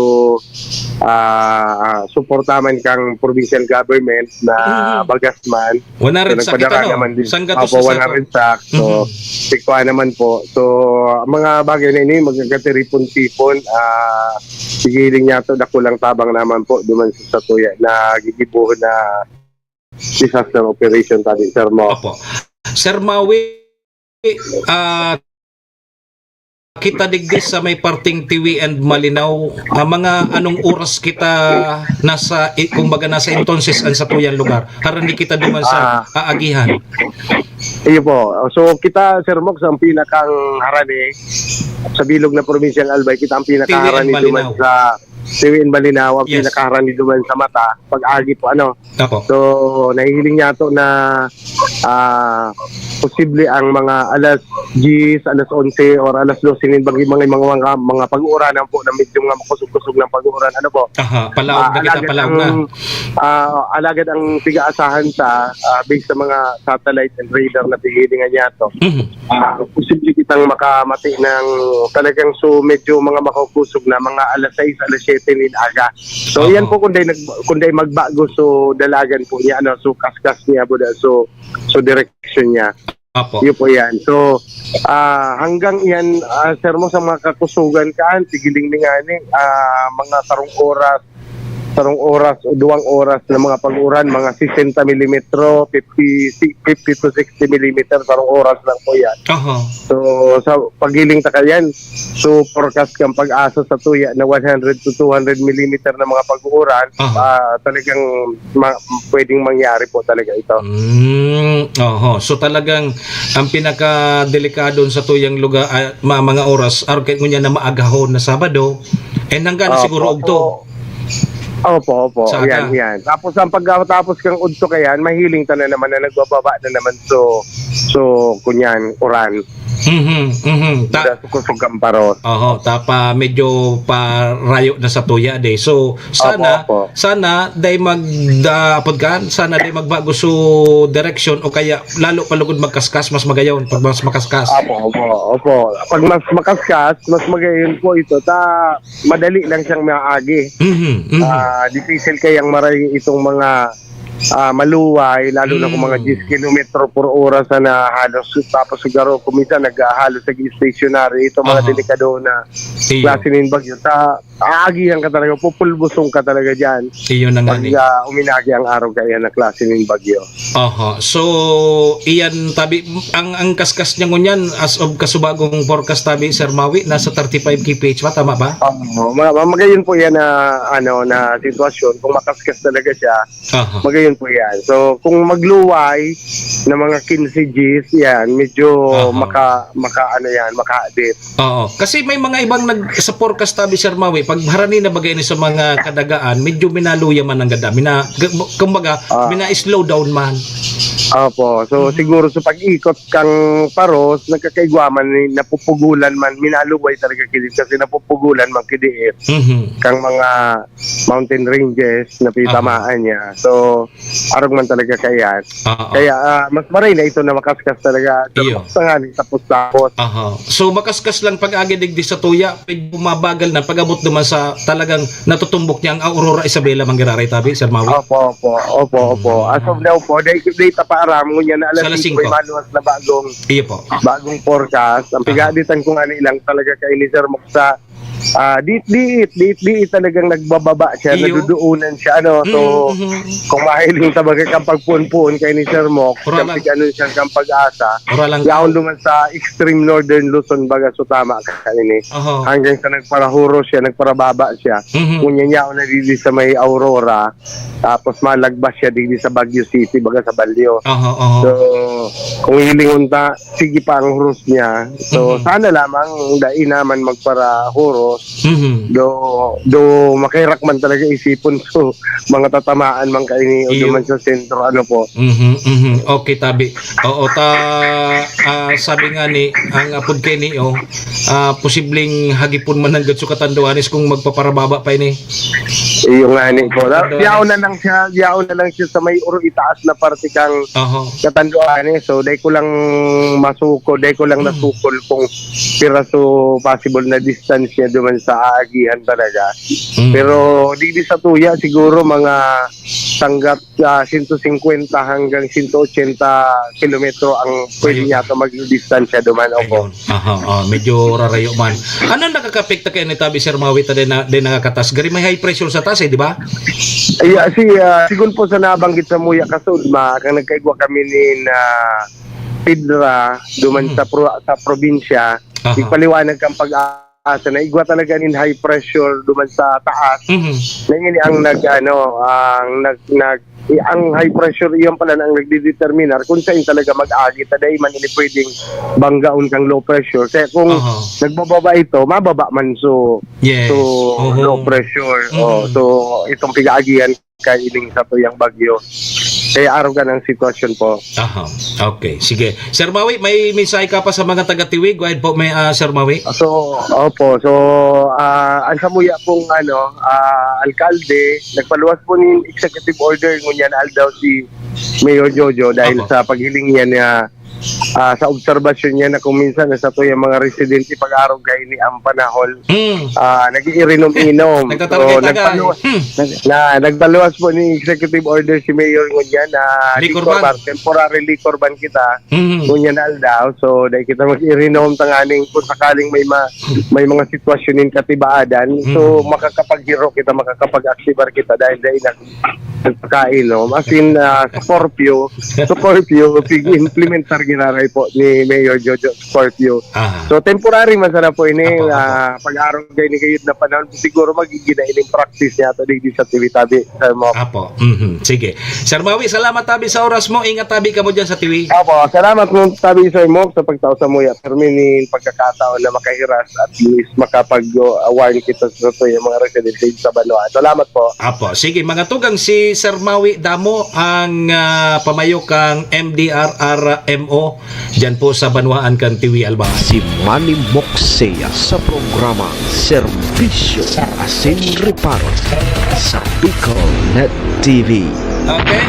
ah, ah, suporta man kang provincial government na Mhm. bagas man, One hundred So, sack ito, nagpadara no? naman din. Sanggatos Opo, sa sako. one hundred sack. So, Mhm. tikwa naman po. So, mga bagay na ini, magkatiripon-tipon, ah, sigiling niya to, dakulang tabang naman po, duman sa satuya na gigibuhon na disaster operation tadi, Sir Mo. Opo. Sir Maui, ah, kita digdi sa may parteng Tiwi and Malinao, ah, mga anong oras kita nasa, i-, kumbaga, nasa entonces an satuyang lugar? Harani kita duman sa Ah. aagihan. Iyo po. So, kita, Sir Mox, ang pinakang harani sa bilog na probinsyang Albay, kita ang Tiwi and pinakaharani duman Malinao. sa Tiwi and Malinao, ang Yes. pinakaharani duman sa mata, pag-agi po, ano. Opo. So, nahihiling niya to na, ah, posible ang mga alas diyes, alas onse, or alas dose nin bagi mga, mga, mga, mga pag-uuranan po na medyo mga makusog-kusog ng pag-uuran. Ano po? Aha, palaog Ah, na kita, alagad palaog ang, na. ah, alagad ang tig-aasahan ta, ah, based sa mga satellite and radar na pinihilingan niya to, Mhm. ah, posible kitang makamati ng talagang so medyo mga makukusog na mga alas sais, alas siyete nin aga. So, Oo. yan po kung day nag-, kung day magbago, so dalagan po niya, ano, so kaskas niya po da, so, so direksyon niya. Apo. Yun po yan. So, ah, hanggang yan, ah, Sir Mo, sa mga kakusugan kaan, sigiling ni ngani, ah, mga sarong oras, sarong oras o duwang oras na mga pag-uran, mga sesenta milimetro, fifty, fifty to sixty millimeter, sarong oras lang po yan. Aha. So, sa paghiling ta kayan, so, forecast kang pag-asa sa tuya na one hundred to two hundred millimeter na mga pag-uuran, Aha. ah, talagang ma-, pwedeng mangyari po talaga ito. Mm, oho. So, talagang ang pinakadelikadon sa tuyang lugar, ah, ma-, mga oras, arog kayo ngunyan na maagahon na Sabado, and hanggang Opo. siguro ugto. Opo, opo. Sa Yan, aga. yan. Tapos ang pagkatapos kang udto kayan, mahiling ta na naman na nagbababa na naman. So, so, kunyan, uran. Mhm, mhm. Ta- Medyo kusog kan paros. Oho, tapa medyo parayo na sa tuya de. So, sana, Opo, opo. sana day magdapod ka, sana day magbago so direksyon o kaya lalo pa lugod magkaskas, mas magayon pag mas makaskas. Opo, opo, opo. Pag mas makaskas, mas magayon po ito. Ta, madali lang siyang maagi. Mhm, mhm. Ah, difícil kayang maray itong mga ah, maluway, lalo na kung mga Mm. diyes kilometro por oras na halos, tapos siguro kung minsan naghahalos nag-stationary, ito mga Aha. delikado na Iyo. klase ng bagyo. Ta, aagihan ka talaga, pupulbusong ka talaga dyan. Iyo na nga Pag ni. ah, uminagi ang araw kaya na klase ng bagyo. Aha. So, iyan tabi, ang ang kaskas niya ngunyan as of kasubagong forecast tabi, Sir Mawi, nasa thirty-five K P H pa, tama ba? Oo, ma- ma- magayon po yan na, ano, na sitwasyon. Kung makaskas talaga siya, Aha. magayon po yan. So, kung magluway na mga quince Gs, yan, medyo Aha. maka, maka, ano yan, makahadit. Oo. Kasi may mga ibang nag sa forecast tabi, Sir Mawi, pag harani na bagay ni sa mga kadagaan, medyo minaluya man ang gada. Mina, g- kumbaga, Ah. mina-slow down man. Opo. So, Mhm. siguro sa pag-ikot kang paros, nagkakaigwa man, eh, napupugulan man, minaluway talaga kidit kasi napupugulan man kidit Mhm. kang mga mountain ranges na pitamaan niya. So, arog man talaga kayan. Oo. Kaya ah, mas maray na ito na makaskas talaga. Iyo. Sa nga, tapos-tapos. Aha. So, makaskas lang pag-agi digdi sa tuya, pag bumabagal na, pag-abot naman sa talagang natutumbok niya ang Aurora Isabela, manggiraray tabi, Sir Mawi? Opo, opo, opo, opo. Mm. As of now po, dahil dahil tapaaram ngunyan na Sa alas alas singko, singko. Manuas na bagong, Iyo po. bagong forecast. Ang Aha. pigaditan ko nga nilang talaga kay ni Sir Mok sa ah, diit-diit, diit-diit talagang nagbababa siya, Iyo. Naduduunan siya, ano. So, Mm, mhm. kung mahiling talaga kang pagpuon-puon kay ni Sir Mok, Wala kang lang. pig-ano siya, kang pag-asa, Wala lang. Yaon naman sa extreme northern Luzon, baga so tama ka ini. Oho. Hanggang sa nagparahuros siya, nagparababa siya. Mhm. Ngunyan yaon na didi sa may Aurora, tapos malagbas siya didi sa Baguio City, baga sa Balyo. Oho, oho. So, kung hilingon ta, sige pa ang huros niya. So, Mhm. sana lamang dai naman magparahuros. Mhm. Do, do makahirak man talaga isipon. So, mga tatamaan man kaini o Iyo. duman sa sentro, ano po. Mhm, mhm. Okay, tabi. Oo, ta, ah, sabi nga ni, ang apod kay ni, oh, ah, posibleng hagipon man nanggad so katanduanes kung magpaparababa pa ini. Iyo nga ni po. Katanduanes. Yaon na lang siya, yaon na lang siya sa may uro itaas na parte kang Oho. Katanduanes. So, dai ko lang masukol, dai ko lang Mm. nasukol kung piraso possible na distance niya duman sa aagihan talaga. Mm. Pero didi sa tuya, siguro mga tanggat sa sento singkwenta hanggang sento otsenta kilometro ang pwede Ayun. niya ito maging distansya duman. Opo. Ayun. Aha, ah, medyo rarayo man. Ano nakakapekta kay ni tabi, Sir Mawi, ta din na, din nakakatas? Gari may high pressure sa taas, eh, di ba? Ay, ah, si, ah, sigun po sa nabanggit sa muya kasud ma, kang nagkaigwa kami ni na Pedra duman Mhm. sa pro, sa probinsya, Aha. ipaliwanag kang pag-asa na igwa talaga nin high pressure duman sa taas. Mhm. Na yun ang nag, ano, ang nag, nag, ang high pressure iyon pala na ang nagdideterminar kung saan talaga mag-agi. Ta dai man ini pwedeng banggaon kang low pressure. Kaya kung Aha. nagbababa ito, mababa man so, Yes. so Oho. low pressure. Oh, Mhm. so itong pigaagihan kay ining sa tuyang bagyo. Kaya arog ang sitwasyon po. Aha. Okay, sige. Sir Mawi, may mensahe ka pa sa mga taga-Tawi? Go ahead po, may, ah, Sir Mawi. So, opo. So, ah, ang samuya pong ano, ah, alkalde, nagpaluwas po nin executive order ngunyan aldaw si Mayor Jojo dahil Opo. sa paghiling niya na, ah, sa obserbasyon niya na kung minsan na sa tuyang mga residente pag-arog kaini ang panahon, Mm. ah, nag-iirinom-inom. Nagtatarget-target. nagpaluwas, Hmm. nag-, na, nagpaluwas po ni executive order si Mayor ngunyan na Liquor liquor ban. ban, temporary liquor ban kita. Mhm. Ngunyan na aldaw. So, dahil kita mag-irinom tanganing kung sakaling may ma-, may mga sitwasyon nin katibaadan, so, Mhm. makakapaghiro kita, makakapag-aktibar kita dahil dahil na nagpakainom. As in, ah, sa curfew, sa curfew, pig-implementar ginaray po ni Mayor Jojo sa curfew. Ah. So, temporary man sana po ini, Apo, apo. ah, pag-arog kaini gayod na panahon, siguro magiging na ining practice niya ato digdi sa Tawi-Tawi, Sir Mok. Apo. Mhm. Sige. Sir Mawi, salamat tabi sa oras mo. Ingat tabi kamo dyan sa Tawi. Opo, salamat mo tabi, Sir Mok, sa pagtao sa muya. Permi nin pagkakataon na makahiras at least makapag-warn kita sa tuyang mga residente sa banwaan. Salamat po. Apo. Sige, mga tugang, si Sir Mawi Damo ang, ah, pamayo kang M D R R M O diyan po sa banwaan kan Tiwi, Albay. Si Manny Moxea sa programang Serbisyo asin Reparo sa BicolNet T V. Okay?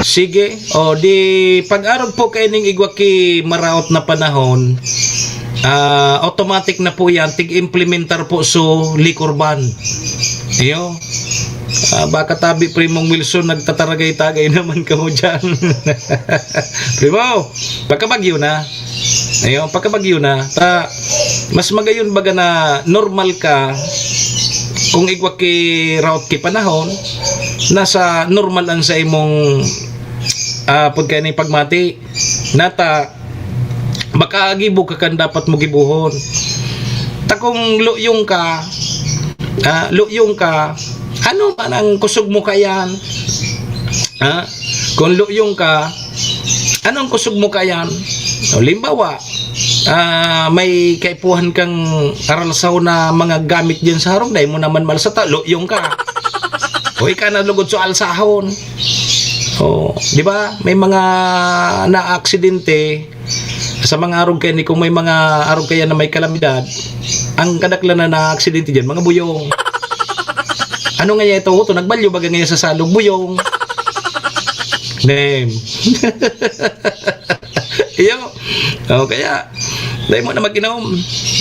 Sige. O, di pag-arog po kaining igwa ki maraot na panahon, ah, automatic na po yan. Tig-implementar po so liquor ban. Iyo. Ah, baka tabi, Primong Wilson, nagtataragay-tagay naman kamo dyan. Primo, pagkabagyo na. Ayun, pagkabagyo na. Ta, mas magayon baga na normal ka kung igwa ki raot ki panahon, nasa normal ang sa imong, ah, pud kaining pagmati. Nata, makagibo ka kan dapat mo gibohon. Ta kung luyong ka, ah, luyong ka, ano man ang kusog mo kayan? Ha? Kung luyong ka, anong kusog mo kayan? O, limbawa, ah, may kaipuhan kang aralsaw na mga gamit diyan sa harong, dai mo naman malsata, luyong ka. O, ika na lugod sa alsahon. O, di ba? May mga naaksidente sa mga arog kaya ni, kung may mga arog kaya na may kalamidad, ang kadaklan na naaksidente diyan, mga buyong. Ano nga ito? Ito, nagbalyo baga ngayon sa salog, buyong. Name. Iyo. O, kaya, dai mo na mag-inom.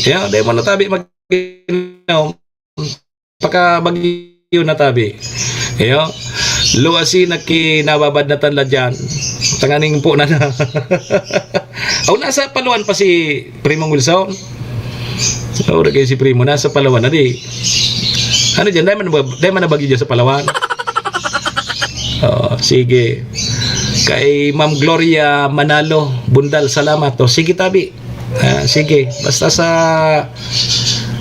Iyo, dai mo na tabi mag-inom. Pagkabagyo na tabi. Iyo. Luwasi na kinababad na tanla dyan. Tanganing po na na. Aw, nasa paluan pa si Primong Wilson. Ora kayo si Primo, nasa Palawan na di. Ano dyan? Dai man, dai man na bagyo dyan sa Palawan. Oh, sige. Kay Ma'am Gloria Manalo Bundal, salamat. O, sige, tabi. Ah, sige. Basta sa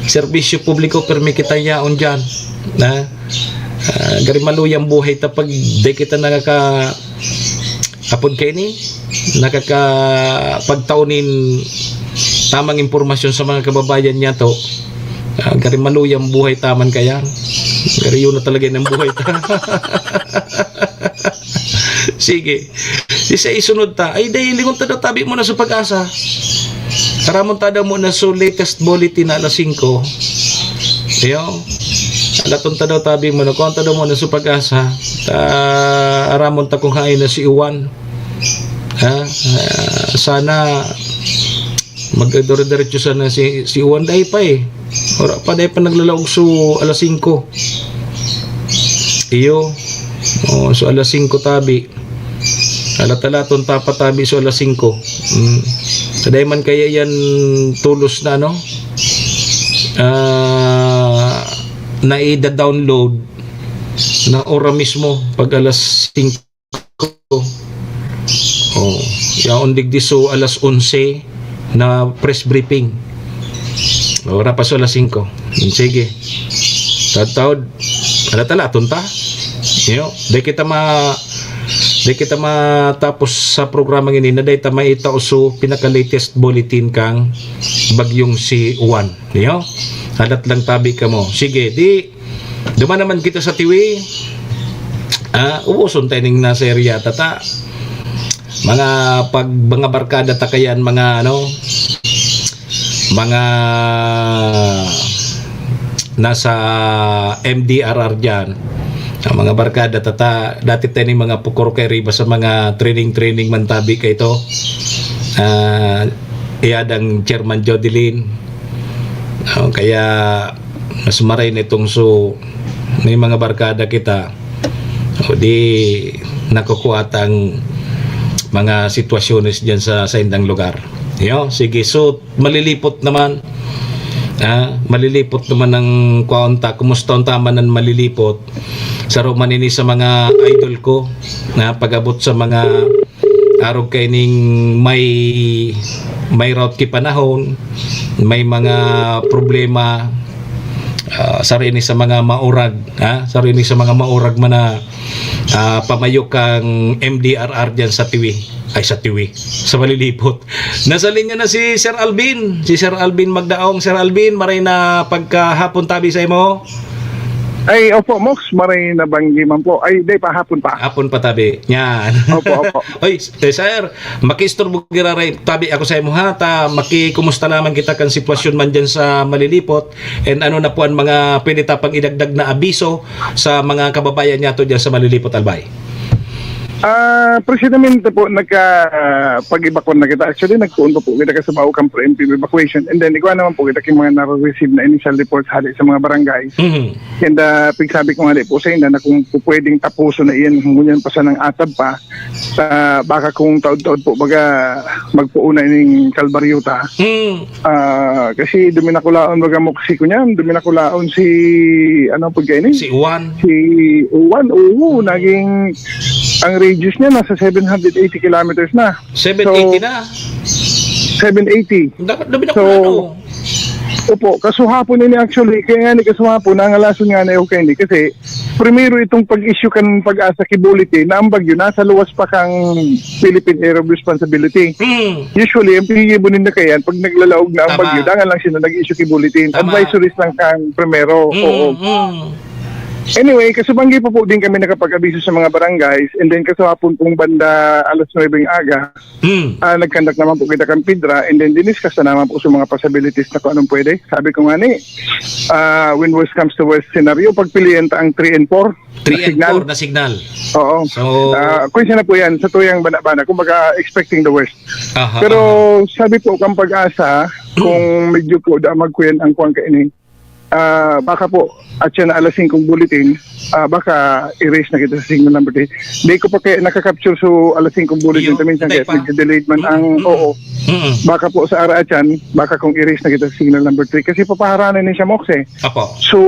serbisyo publiko, permi kita yaon dyan. Ha? Ah, gari maluyang buhay ta pag di kita nakaka-, apod kaini, nakakapagtao nin tamang impormasyon sa mga kababayan niya to. Ah, gari maluyang buhay taman kaya. Gari yun na talaga ng buhay ta. Sige. Di sa isunod ta. Ay, dahil lingon ta daw, tabi mo na sa pag-asa. Aramon ta daw mo na so latest bulletin na alas singko. Iyo. Alaton ta daw, tabi mo na. Kuwan ta daw mo na sa pag-asa. Ta, aramon ta kung hain na si Juan. Ha? Ah, sana magdire-diretso sana si, si Juan. Dai pa eh. Wala pa, dai pa naglalaog so alas singko. Iyo. Oh, so alas singko tabi. Alat-alaton ta pa tabi so alas singko. Mm. So, dai man kaya yan tulos na, ano? Ah, naida-download na ora mismo pag alas singko. Oh, yaon digdi so alas onse na press briefing. Ora pa so alas singko. Sige. Taod-taod, alat-alaton ta. Yo, di kita ma-, di kita matapos sa programa ngini na dai ta maitao so pinaka-latest bulletin kang bagyong si Juan. Yo, alat lang tabi kamo. Sige, di, duman naman kita sa Tiwi. Ah, ubuson ta ining nasa area ta ta. Mga pag, mga barkada ta kayan, mga ano, mga nasa M D R R diyan. Ang mga barkada ta ta, dati ta ining mga pukor kay riba sa mga training-training man tabi kay ito. Ah, iyadang Chairman Jodeline. Oh, kaya mas maray na itong so, may mga barkada kita. O di, nakukuha ta ang mga sitwasyones diyan sa saindang lugar. Yo, sige, so, malilipot naman. Ah, malilipot naman ang kwaon ta. Kumusta unta man ang malilipot? Saro man ini sa mga idol ko na pag-abot sa mga arog kaining may, may route ki panahon, may mga problema, ah, saro ini sa mga maurag, ha? Saro ini sa mga maurag man na, ah, pamayo kang M D R R diyan sa Tiwi. Ay, sa Tiwi. Sa Malilipot. Nasa linya na si Sir Alvin. Si Sir Alvin Magdaong. Sir Alvin, maray na pagkahapon tabi sa imo. Ay, opo, Mox, maray na banggi man po. Ay, di pa, hapon pa. Hapon pa, tabi. Yan. Opo, opo. Oy, eh, sir, makiistorbo giraray, tabi ako sa imo, ha, ta makikumusta lamang kita kan sitwasyon man diyan sa Malilipot, and ano na po ang mga pwede ta pang idagdag na abiso sa mga kababayan niyato diyan sa Malilipot, Albay? Ah, precisamente po, nagka, ah, pag-evacuate na kita. Actually, nagpoon pa po kita kasubago kan preemptive evacuation. And then, igwa naman po kita king mga nare-receive na initial reports hali sa mga barangay. Mhm. And, ah, pigsabi ko nga di po sa inyo na kung pu-, pwedeng tapuson na iyan, ngunyan pa sanang atab pa, sa baka kung taod-taod po, baga, magpoon na ining kalbaryo ta. Hmm. Ah, kasi duminakulaon, baga mo kasi ko niyan, duminakulaon si, ano, pagkainin? Si Juan. Si Juan, oo, Hmm. naging, ang radius niya nasa seven hundred eighty kilometers na. Seven eighty So, na? seven eighty. Dapat duminakulaon, So, oh. Opo, kasuhapon ini actually, kaya nga ni kasuhapon, nangalason nga na okay ni, kasi primero itong pag-issue kan Pag-asa ki bulletin na ang bagyo nasa luwas pa kang Philippine Area of Responsibility. Hmm. Usually, ang pinigibo ninda kaya yan, pag naglalaog na ang Tama. bagyo, dangan lang sila nag-issue ki bulletin. Tama. Advisories lang kang primero. Hmm, Oo. hmm. Anyway, kasubanggi pa po din kami nakapag-abiso sa mga barangays, and then kasuhapon pong banda alas nuebe ng aga, Hmm. ah, nag-conduct naman po kita kang PIDRA, and then diniscuss na naman po sa mga possibilities na kung anong pwede. Sabi ko nga ni, ah, when worst comes to worst scenario, pagpilian ta ang three and four Three na and signal. four na signal. Oo. So Ah, kung siya na po yan, sa tuyang bana-bana, kumbaga expecting the worst. Aha, Pero aha. sabi po kang Pag-asa, kung medyo po da magkuyan ang kuwan kaini, ah, baka po, at siya na alas singko bulletin, ah, baka i-raise na kita sa signal number three. Di ko pa kaya nakakapture, so alas singko bulletin, Iyo, minsan antay kaya pa. medyo delayed man Mm, ang, mm. oo. Mm. Baka po sa araat yan, baka kung i-raise na kita sa signal number three. Kasi papaharanan ni siya, Mox, eh. Apo. So,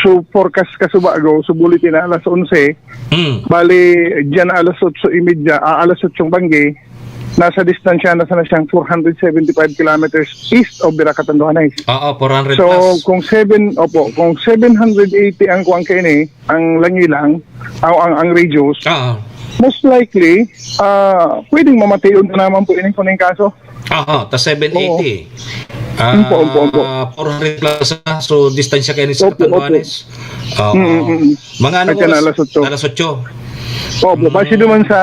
so forecast ka subago, so bulletin na alas onse, Mm. bali, diyan alas otso y media, ah, alas otsong banggi, nasa distansya na sana siyang four hundred seventy-five kilometers east of Virac, Catanduanes. Oo, four hundred So, plus. kung seven, opo, kung seven hundred eighty ang kuwang kaini, ang langilang, ang, ang, ang radius, Oo. most likely, ah, pwedeng mamatayon na naman po ini kung yung kaso. Oo, ta seven eighty. Oo. Ah, Opo, opo, opo. four hundred plus, ah, so distansya kaini sa Opo, opo. Catanduanes. Oo. Mm, mm, mm. Mga anong Pagka na oras? alas otso. Alas otso. Opo, base Mm. naman sa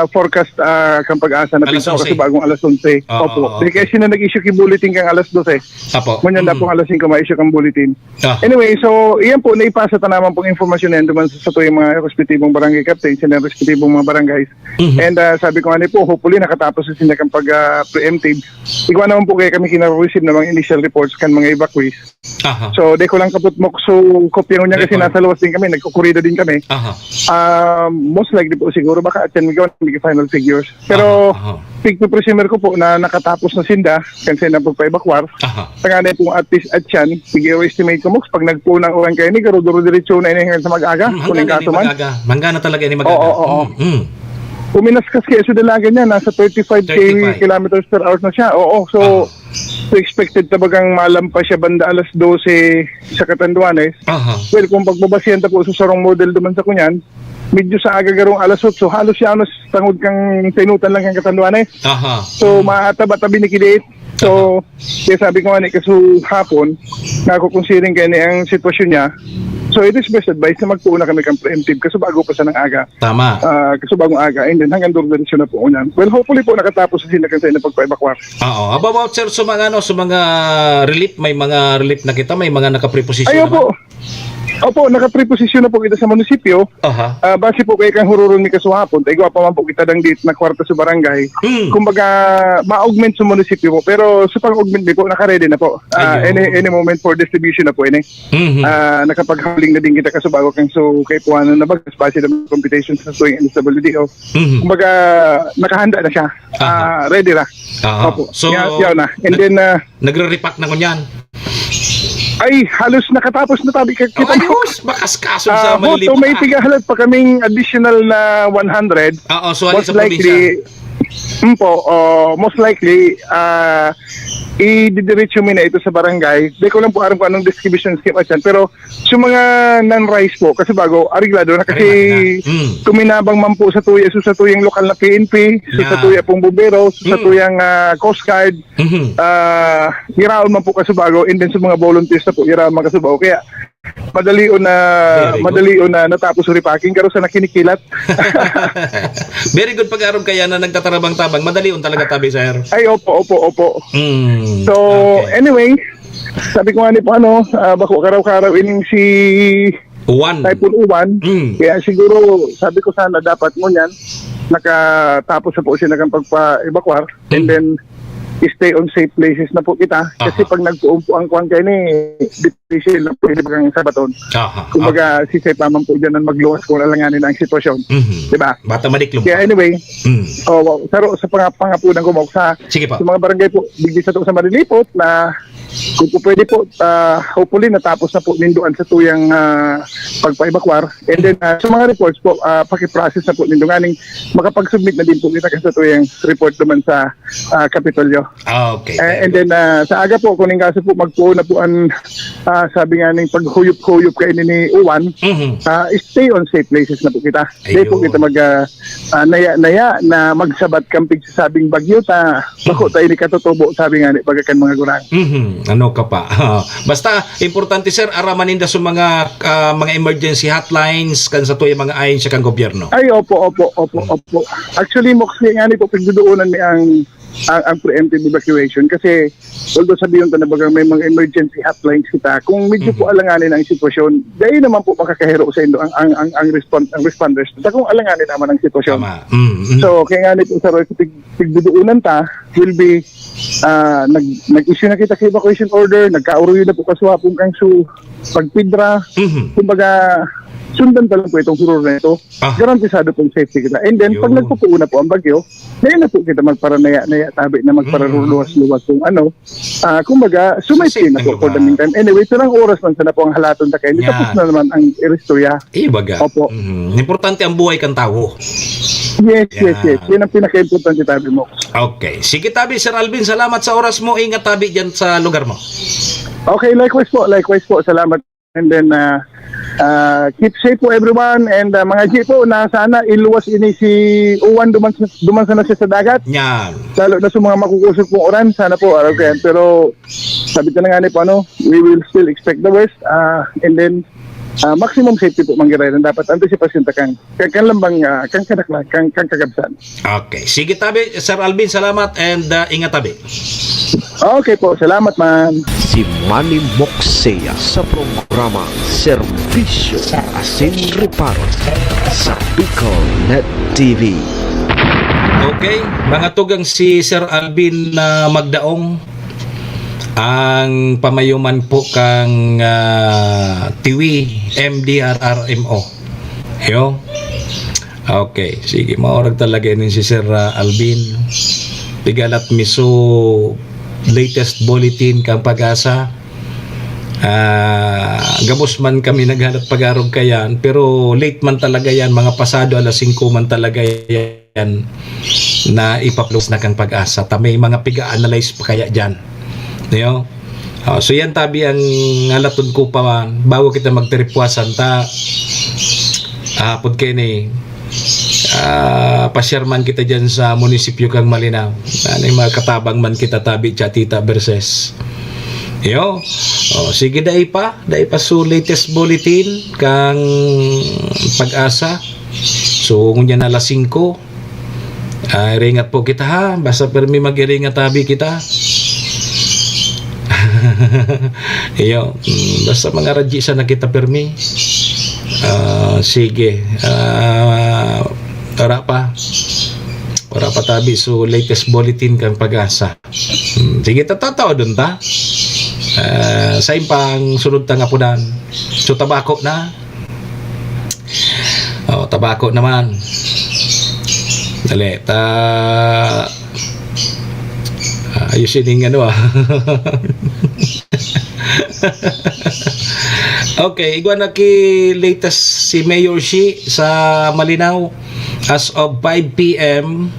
forecast, ah, kang Pag-asa na Alas pinsan onse. kasi bagong alas onse. Oo, Opo. oo, Di okay. kasi na nag-issue ki bulletin kang alas dose. Apo. Ngunyan na Mm. pong alas singko ma-issue kang bulletin. Ah. Anyway, so, iyan po, naipasa ta naman pong informasyon na yan duman sa, sa tuyang mga respetibong barangay captain, sa mga respetibong mga barangays. Mhm. And, ah, sabi ko nga ni po, hopefully, nakatapos na sila kang pag, ah, preemptive. Igwa naman po kaya kami kinareceive na mga initial reports kan mga evacuees. Aha. So, di ko lang kapot mo, so, kopya ngunyan kasi Record. nasa luwas din kami, nagkukurida din kami. Aha. Ah, most likely po siguro, baka at yan, may gawa, may final figures. Pero, Aha, aha. pigpipresumer ko po na nakatapos na sinda, kan sa ilang pagpa-evacuar. Aha. Tanganay pong at least at yan, sige, estimate ko, Mox, pag nagpuon ang ulan kayo ni, garuduro diretso na ini hanggang sa mag-aga, Hmm, kuning hanggang kaso ini man. mag-aga. Hanggang na talaga ini mag-aga. Oo, oo, oo. Hmm, hmm. Puminas kasi sa dalagan niya, nasa thirty-five Thirty-five. kilometers per hour na siya. Oo, so, Aha. so expected talagang malampas siya banda alas dose sa Catanduanes. Aha. Well, kung pagbabasihan ta po sa sarong model naman sa kunyan, medyo sa aga garong alas otso, halos siya ano, tangod kang sainutan lang kang Catanduanes. Aha. So, Mm. maatabi-tabi ni Kidiit. So, Aha. kaya sabi ko nga ni, kaso hapon, nakukonsidering kaya ni ang sitwasyon niya. So, it is best advice na magpuuna kami kang preemptive kaso bago pa sa nang aga. Tama. Ah, kaso bagong aga, and then hanggang doon na po unan. Well, hopefully po, nakatapos sa sinakan sa inyo pagpa-evacuar. Oo. About, sir, sa mga, ano, sa mga relief, may mga relief na kita, may mga nakapreposisyon Ay, naman? opo. Opo, nakapreposisyon na po kita sa munisipyo. Aha. Ah, base po kay kang hururon ni kasuhapon, tayo pa man po kita dang dit na kwarta sa barangay. Hmm. Kumbaga, ma-augment sa munisipyo po. Pero sa pang-augment din po, naka-ready na po. Ah, Ayun. any, any moment for distribution na po, ini. Mhm. Ah, nakapaghaling na din kita kasubago kang so kay Puano na bagas, base ng computation sa tuwing N S W D O. Mhm. Kumbaga, nakahanda na siya. Aha. Ah, ready na. Aha. Opo. So, Yan, yan na. And nag-, then, ah, nagre-repack na ngunyan? Ay, halos nakatapos na tabi ka-, Oh, kita mo. ayos! Bakas kaso Ah, sa Hoto, Malilipot, may ah. pigahalat pa kaming additional na one hundred. Oo, so, alin Most sa likely, probinsya? mm po, oh, most likely, ah, ididiretso mi na ito sa barangay. Di ko lang po aram kung anong distribution scheme at yan. Pero sa mga non-rice po, kasi bago, areglado na kasi Areglado na. Mm. kuminabang man po sa tuya, so sa tuyang lokal na P N P, so sa Yeah. tuya pong bumbero, so sa Mm. tuyang, ah, Coast Guard, Mhm. ah, giraon man po kasubago, and then sa mga volunteers na po, giraon man kasubago. Kaya, madalion na, Very good. madalion na natapos ang repacking, pero sa nakinikilat. Very good pag-arog kaya na nagtatarabang-tabang. Madalion talaga tabi, sir. Ay, opo, opo, opo. Mm. So, Okay. Anyway, sabi ko nga ni po, ano, ah, bako karaw-karaw ining si One. Typhoon Uwan. Mm. Kaya siguro, sabi ko sana dapat mo niyan, nakatapos na po siya ng pagpa-evacuar. And Mm. then, stay on safe places na po kita. Kasi Aha. pag nagpuon po ang kwan kayo ni, difficult na po yung ibang sabaton. Aha. Kumbaga, si Sir Paman po dyan ang magluwas kung alanganin ang sitwasyon. Mhm. Di ba? Bata madiklom Kaya pa. Anyway, Mm. oh, sa, sa pangapungan ko, sa, Sige pa. sa mga barangay po, digdi sa to sa Marilipot na kung po pwede po, ah, hopefully natapos na po nindo ang sa tuyang ah, pagpa-evacuar. And then ah, sa mga reports po, ah, pakiprocess na po nindo nganing makapag-submit na din po kita sa tuyang report naman sa ah, Kapitolyo. Ah, okay. Eh, and then ah, sa aga po, kung kaso po magpuon na po ang ah, sabi nga ning paghuyop-huyop kayo ni Uwan, Mhm. ah, stay on safe places na po kita. Hindi po Ayun. kita mag ah, ah, naya-naya na magsabat kang pigsasabing bagyo ta bako tayo ni katutubo, sabi nga ni baga kan mga gurang. Mhm. Ano ka pa? Basta, importante, sir, araman ninda sa mga ah, mga emergency hotlines kan sa tuyang mga ahensya kan gobyerno. Ay, opo, opo, opo, opo. Actually, Mox, nga ni po, pagduduunan ni ang, ang, ang preemptive evacuation kasi although sabihin ta na baga may mga emergency hotlines kita, kung medyo po Mhm. alanganin ang sitwasyon, dahil naman po makakahiro sa indo ang, ang, ang, ang, respond, ang responders. Sa kung alanganin naman ang sitwasyon. Tama. Mm, mm. So, kaya nga ni po, sir, sa pig, pigduduunan ta, will be, ah, nag, nag-issue na kita sa evacuation order, nagkauruyo na po kaswapong kang su, pagpidra. Mhm. Kumbaga, sundan pa lang po itong horror na ito. Ah. Garantisado pong safety kita. And then, pag Yun. nagpupuo na po ang bagyo, ngayon na po kita magparanaya-naya, tabi na magpararuluwas-luwas kung ano. Ah, kumbaga, sumaypay Safe na po na for the lugar. meantime. Anyway, ito lang oras man sana po ang halaton ta kayo. Yeah. Tapos na naman ang iristorya. Ibaga. Opo. Mhm. Importante ang buhay kan tawo. Yes, yes, Yeah. yes. Yan ang pinaka-importante, tabi mo. Okay. Sige, tabi, Sir Alvin, salamat sa oras mo. Ingat tabi dyan sa lugar mo. Okay, likewise po. Likewise po. Salamat. And then, uh, uh, keep safe po everyone. And uh, mga G po, na sana iluwas ini si Uwan duman, duman sana siya sa dagat. Yan. Lalo na sa mga makukusog pong uran, sana po araw kayan. Pero sabi ko na nga ni po, ano, we will still expect the worst. Uh, and then, uh, maximum safety po, manggirayan. Dapat antisipasyon ta kang, kang, kang lambang, uh, kang kadaklan, kang, kang kagabsan. Okay. Sige, tabi, Sir Alvin, salamat and uh, ingat tabi. Okay po, salamat man. Si Manny Moxea sa programa Serbisyo Asin Reparo sa BicolNet T V. Okay, mga tugang, si Sir Alvin na Magdaong ang pamayuman po kang ah, Tiwi M D R R M O. Yo. Okay, sige, maorag talaga ini si Sir ah, Alvin. Tigalat miso latest bulletin kang Pag-asa. Ah, gabos man kami naghalat pag-arog kayan, pero late man talaga yan, mga pasado alas singko man talaga yan na ipa-post na kang Pag-asa. Ta may mga piga-analyze pa kaya dyan. Yo? Ah, so yan tabi ang halaton ko pa man, bago kita magtiripwasan ta. Hapon kayo ni ah, pasyar man kita dyan sa munisipyo kang Malinao. Ano yung mga katabang man kita tabi, Chatita versus. Yo. Oh, sige, dai pa. Dai pa so latest bulletin kang Pag-asa. So, ngunyan na alas singko. Ah, iringat po kita ha. Basta permi mag-iringat tabi kita. Iyo, mm, basta mga radji sana kita permi. Ah, sige. Ah, wala pa. Wala pa tabi. So, latest bulletin kang Pag-asa. Hmm, sige, tatataw dun ta. Ah, sa impang sunod ta nga punan. So, tabako na. Oh, tabako naman. Dali, ta... Ah, ayusin yung ano ah. Okay, igwa na ki latest si Mayor Shi sa Malinao. As of five p m,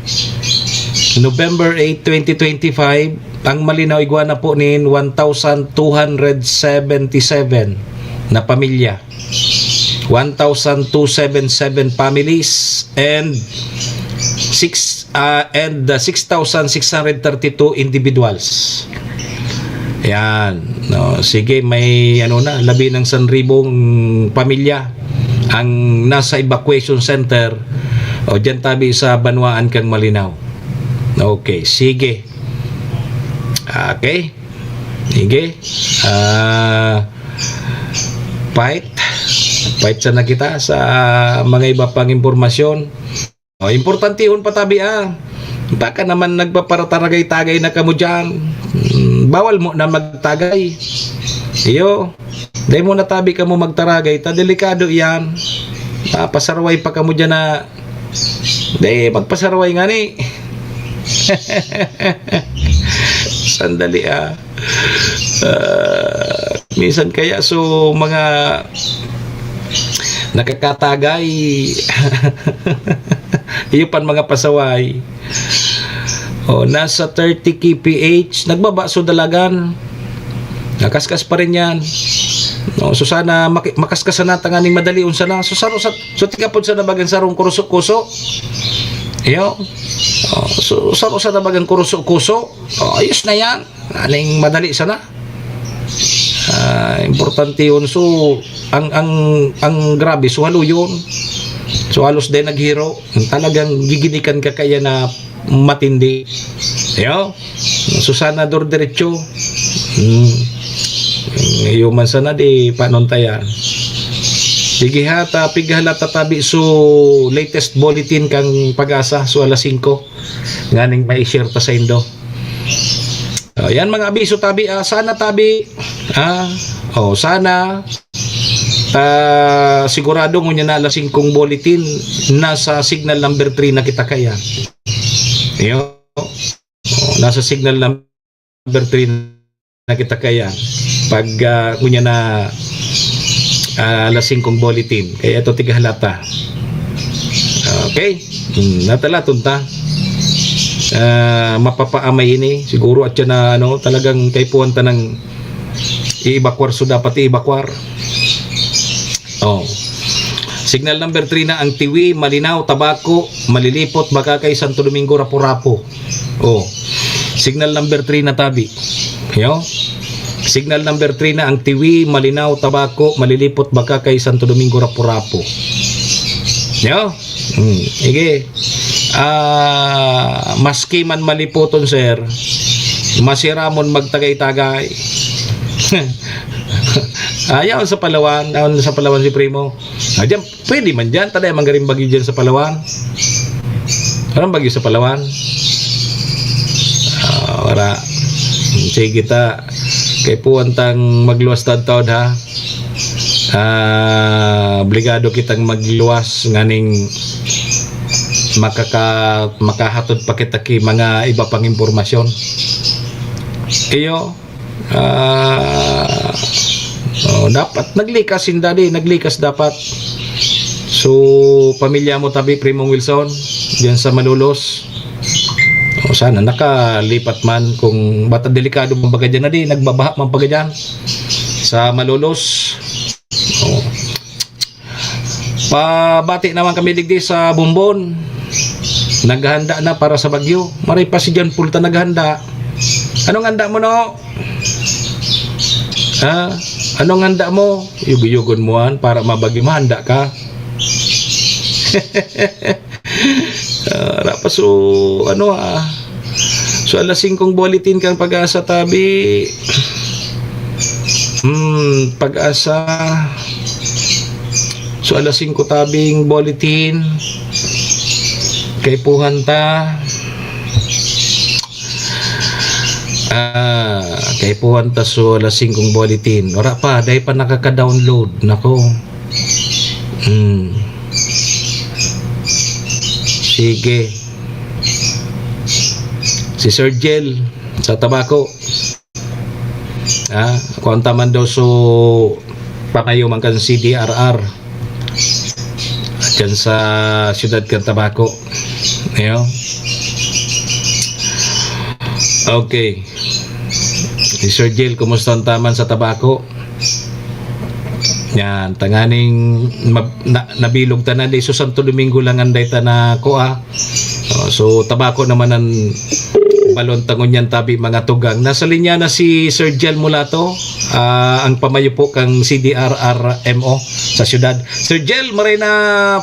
November eight, twenty twenty-five, ang Malinao igwa na po nin one thousand two hundred seventy-seven na pamilya. One thousand two seven seven families and six ah, and uh, six thousand six hundred thirty-two individuals. Yan. No, sige, may ano na, labi ng sanribong pamilya ang nasa evacuation center o diyan tabi sa banwaan kan Malinao. Okay, sige. Okay. Sige. Ah, fight. Fight sana kita sa mga iba pang impormasyon. O, importantehon pa tabi, ah. Baka naman nagpaparataragay-tagay na kamo diyan. Hmm, bawal mo na magtagay. Iyo. Dai mo na tabi kamo magtaragay, ta delikado iyan. Ah, pasarway pa kamo diyan na, dai, magpasarway ngani. Sandali, ah. Ah, minsan kaya so mga nakakatagay. Iyo pan mga pasaway. O, nasa thirty K P H, nagbaba so dalagan. Nakaskas pa rin yan. No, so sana maki-, makaskas sana tanganing madalion sana. So saro sa, so tigapod sana bagang sarong kuruso-kuso. Iyo. O, so saro sana bagang kuruso-kuso. O, ayos na yan. Aning madali sana. Ah, importante yun. So, ang, ang, ang grabe, so halo yun. So, halos din naghiro. Ang talagang giginikan ka kaya na matindi. Yo? So, sana dur diretso. Hmm. Iyo man sana di panontayan. Sige ha, ta, pighala ta tabi so latest bulletin kang Pag-asa, so alas singko. Nganing ma-share ta sa indo. Oh, yan mga abiso tabi, ah, sana tabi, ah, oh, sana, ah, sigurado ngunyan na alas singkong bulletin, nasa signal number three na kita kaya. Yo, oh, nasa signal number three na kita kaya. Pag, ah, ngunyan na, ah, alas singkong bulletin, kaya ito tigahalata. Okay? Hmm, natalaton ta. Ah, mapapaamay ini. Siguro at yan na, ano, talagang kaipuhan ta ng i-evacuar. So, dapat i-evacuar. Oh. Signal number three na ang Tiwi, Malinao, Tabaco, Malilipot, Bacacay, Santo Domingo, Rapu-Rapu. Oh. Signal number three na tabi. Yo? Signal number three na ang Tiwi, Malinao, Tabaco, Malilipot, Bacacay, Santo Domingo, Rapu-Rapu. Yo? Hmm, sige. Ah, maski man malipoton, sir, masiramon magtagay-tagay. Ayaw sa Palawan, ayaw sa Palawan si Primo. Ah, diyan, pwede man diyan, taday man garing bagyo diyan sa Palawan. Walang bagyo sa Palawan. Ah, wala. Sige ta. Kaipuhan tang magluwas tadtaod, ha. Ah, obligado kitang magluwas nganing makaka-, makahatod pa kita ki mga iba pang impormasyon. Iyo, ah, oh, dapat naglikas sinda di, naglikas dapat. So, pamilya mo tabi, Primong Wilson, diyan sa Malolos. O, sana nakalipat man kung bata delikado man baga dyan na di, nagbabaha man baga dyan sa Malolos. O. Pabati naman kami digdi sa Bombon. Naghahanda na para sa bagyo. Maray pa si John Paul ta naghahanda. Anong handa mo, no? Ha? Anong handa mo? Yugo-yugon mo, an, para mabagyo, mahanda ka. Ah, wala pa, so, ano, ah. So, alas singkong bulletin kang Pag-asa tabi. Hmm, Pag-asa. So, alas singko tabing bulletin. Kaipuhan ta. Ah, kaipuhan ta so alas singkong bulletin. Wala pa, dai pa nakaka-download. Nako. Hmm. Sige. Si Sir Jel sa Tabaco. Ah, kuwan ta man daw so pangayo man kan C D R R. Diyan sa siyudad kan Tabaco. Ayo. Okay. Si Sir Jel, kumusta ang taman sa Tabaco? Yan, tanganing mab-, na-, nabilog ta na di. So, Santo Domingo lang ang dayta na kuha. Oh, so, Tabaco naman ang Alon ta ngunyan tabi, mga tugang. Nasa linya na si Sir Jel Mulato, ah, ang pamayo po kang C D R R M O sa syudad. Sir Jel, maray na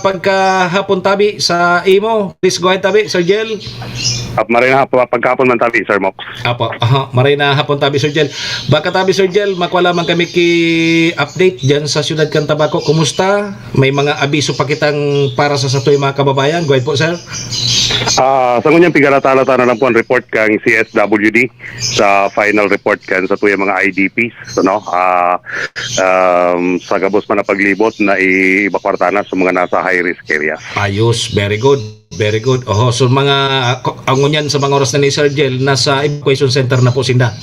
pagkahapon tabi sa imo. Please go ahead tabi, Sir Jel. Ap maray na pa- pagkapon man tabi, Sir Mox. Apo, aha, maray na hapon tabi, Sir Jel. Baka tabi, Sir Jel, makwa lamang kami ki update diyan sa syudad kan Tabaco. Kumusta? May mga abiso pa kitang para sa satoy mga kababayan. Go ahead po, sir. Ah, sa ngunyan, pigalatala ta na lang po ang report kang C S W D sa final report kan satuyang mga I D Ps, no? Ah, um, sa gabos man na paglibot na i-evacuar ta na sa mga nasa high risk areas. Ayos, very good. Very good. Oho, so mga, ang ngunyan sa mga oras na ni Sir Jel, nasa evacuation center na po sinda.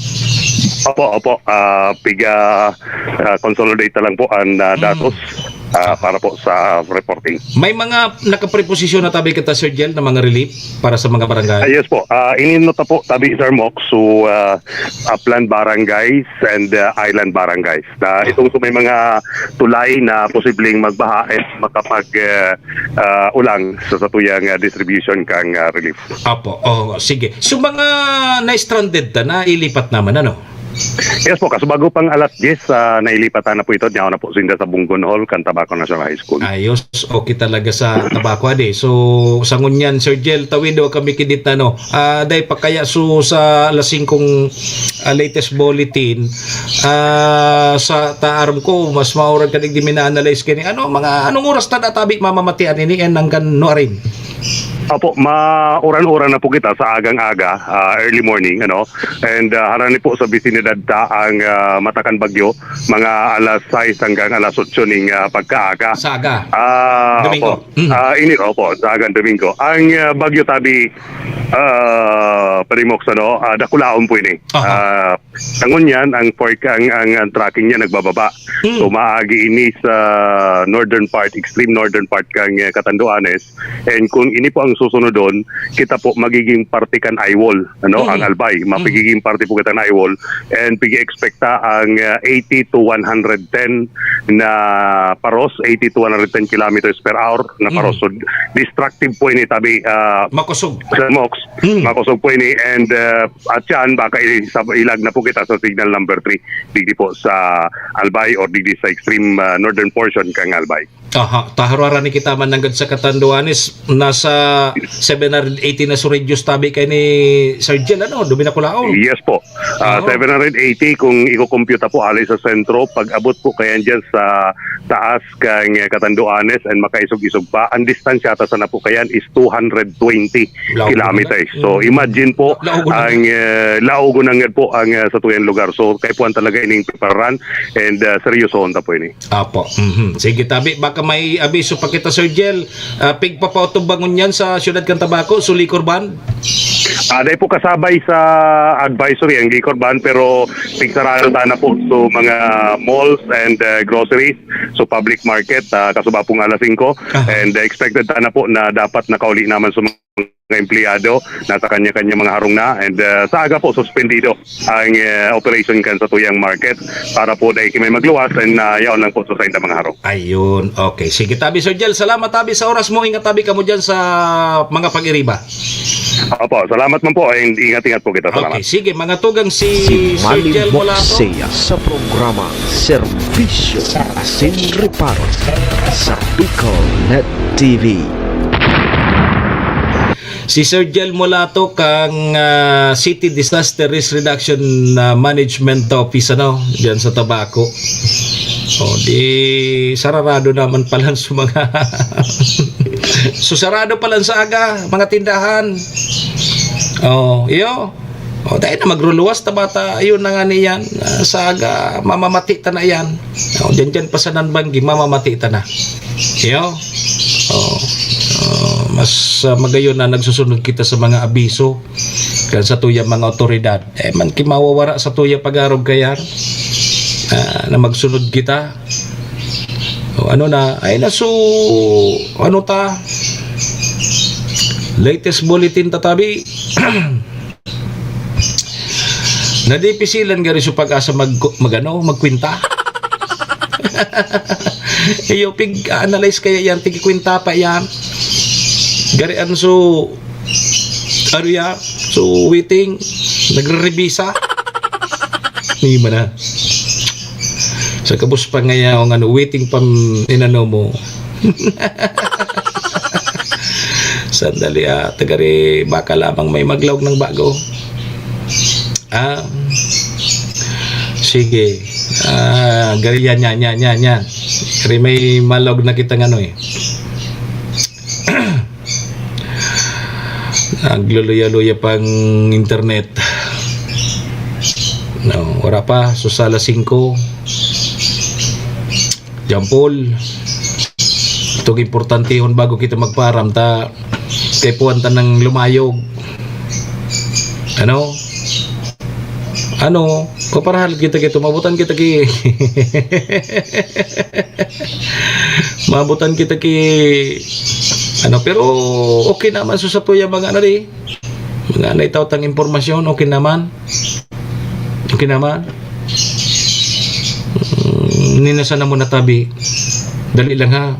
Opo, opo. Ah, piga ah, consolidate na lang po ang ah, Mm. datos ah, para po sa reporting. May mga nakapreposisyon na tabi kita, Sir Jel, na mga relief para sa mga barangay? Ah, yes po. Ah, ininota po tabi, Sir Mox, so ah, upland barangays and ah, island barangays. Na itong so may mga tulay na posibleng magbaha at makapag ah, ah, ulang sa satuyang ah, distribution kang ah, relief. Apo. Oh, sige. So mga na-stranded ta, nailipat naman, ano? Yes po, kaso bago pang alas diyes, ah, nailipat na po ito. Diyan na po sinda sa Bungon Hall, kan Tabaco National High School. Ayos, okay talaga sa Tabaco, adi. So, sa ngunyan, Sir Jel, tawido kami kidit na, no? Ah, dai pa kaya so sa alas singkong, ah, latest bulletin, ah, sa taaram ko, mas maurag ka di mi na-analyze kini. Ano, mga, anong oras ta natabi mamamatian ini and hanggang nuarin? Opo, mauran-uran na po kita sa agang-aga, ah, early morning, ano. And ah, harani po sa bisinidad ta ang ah, Matakan Bagyo, mga alas sais hanggang alas otso ning ah, pagkaaga. Sa aga. Ah, Domingo. Opo. Mm. Ah, init, opo, sa agang Domingo. Ang ah, bagyo tabi, ah, Padi Mox, ano, ah, dakulaon po ini. Aha. Ah, sa ngunyan, ang, forec- ang, ang, ang tracking niya nagbababa. Mm. So, maagi ini sa northern part, extreme northern part kang eh, Catanduanes. And kung ini po ang susunodon, kita po magiging parte kan eyewall, ano, Mm. ang Albay. Mm. Magiging parte po kita ng eyewall. And pigi-expect ta ang uh, eighty to one hundred ten na paros, eighty to one hundred ten kilometers per hour na Mm. paros. So, destructive po ini tabi, uh, Makusog. Sir Mox, Mm. makusog po ini. And uh, at yan, baka i- sa- ilag na po kita sa signal number three, digdi po sa Albay or digdi sa extreme uh, northern portion kang Albay. Aha, taharwara ni kita man nanggad sa Catanduanes, nasa seven hundred eighty na so radius tabi kay ni Sir Jel, ano, Domingo Culaon. Yes po. Ah, Oo. Seven hundred eighty kung iko-compute po ali sa sentro, pag-abot po kayan dyan sa taas kang eh, Catanduanes and makaisog-isog pa, ang distansya ta sana po kayan is two hundred twenty Laog kilometers. na. So Mm. imagine po Laog na. ang eh, laog na nga po ang eh, sa tuyang lugar. So kaipuhan talaga ining preparan and uh, seryosohon ta po ini. Apo. Mhm. Sige, tabi, baka may abiso pa kita, Sir Jel. Ah, pigpapautubangon yan sa siyudad kan Tabaco, so liquor ban? Ah, dahil po kasabay sa advisory ang liquor ban, pero pigsarado ta na po so mga malls and uh, groceries, so public market, ah, kasuba pong alas singko. Aha. And uh, expected ta na po na dapat nakauli naman sa mga empleyado na sa kanya-kanya mga harong na. And uh, sa aga po, suspendido ang uh, operation kan sa tuyang market para po dahil may magluwas and uh, yaon lang po sa sainda mga harong. Ayun. Okay. Sige, tabi, Sir Jel. Salamat, tabi, sa oras mo. Ingat, tabi, kamo dyan sa mga pag-iriba. Opo, salamat man po. And ingat-ingat po kita. Salamat. Okay, sige. Mga tugang si, Si Sir Manny Jel Mulato. Moxea sa programa Serbisyo Asin Reparo sa Bicol Net T V. Si Sir Jel Mulato kang ah, City Disaster Risk Reduction ah, Management Office, ano, diyan sa Tabaco. O, di sararado naman pala sa mga so sarado pala sa aga, mga tindahan. Oh, iyo. O, dahil na magruluwas ta bata, ayun na nga niyan. Ah, sa aga, mamamati ta na yan. O, dyan dyan pa sa Nanbanggi, mamamati ta na. Iyo. O, ah, mas ah, magayon na nagsusunod kita sa mga abiso kan sa tuyang mga otoridad. Eh, man kimawawara sa tuya pag-arog kayan. Ah, na magsunod kita. O, ano na, ay na so, ano ta? Latest bulletin tatabi. Nadipisilan gari so pag-asa mag, mag ano, magkwinta. Iyo, pig-analyze kaya yan, tigikwinta pa yan. Gari an so, ano ya, So, waiting, nagre-revisa. Di ba na? Sa kabus pa nga yaong ano, waiting pa m-, inano mo. Sandali, ah, tagari, baka lamang may maglaog ng bago. Ah, sige. Ah, gari, yan, yan, yan, yan, yan. Gari may malog na kitang ano eh. Nagluluya-luya pang internet. No, wala pa. So, sa alas singko. Jean Paul. Itong importantehon bago kita magparam ta kay puwan ta ng lumayog. Ano? Ano? Paparahalat kita kay tumabutan kita ki. Mabutan kita ki. Ano, pero okay naman so sa tuya mga ano di. Mga naitaw tang impormasyon, okay naman. Okay naman. Mm, ninasa na mo natabi. Dali lang ha.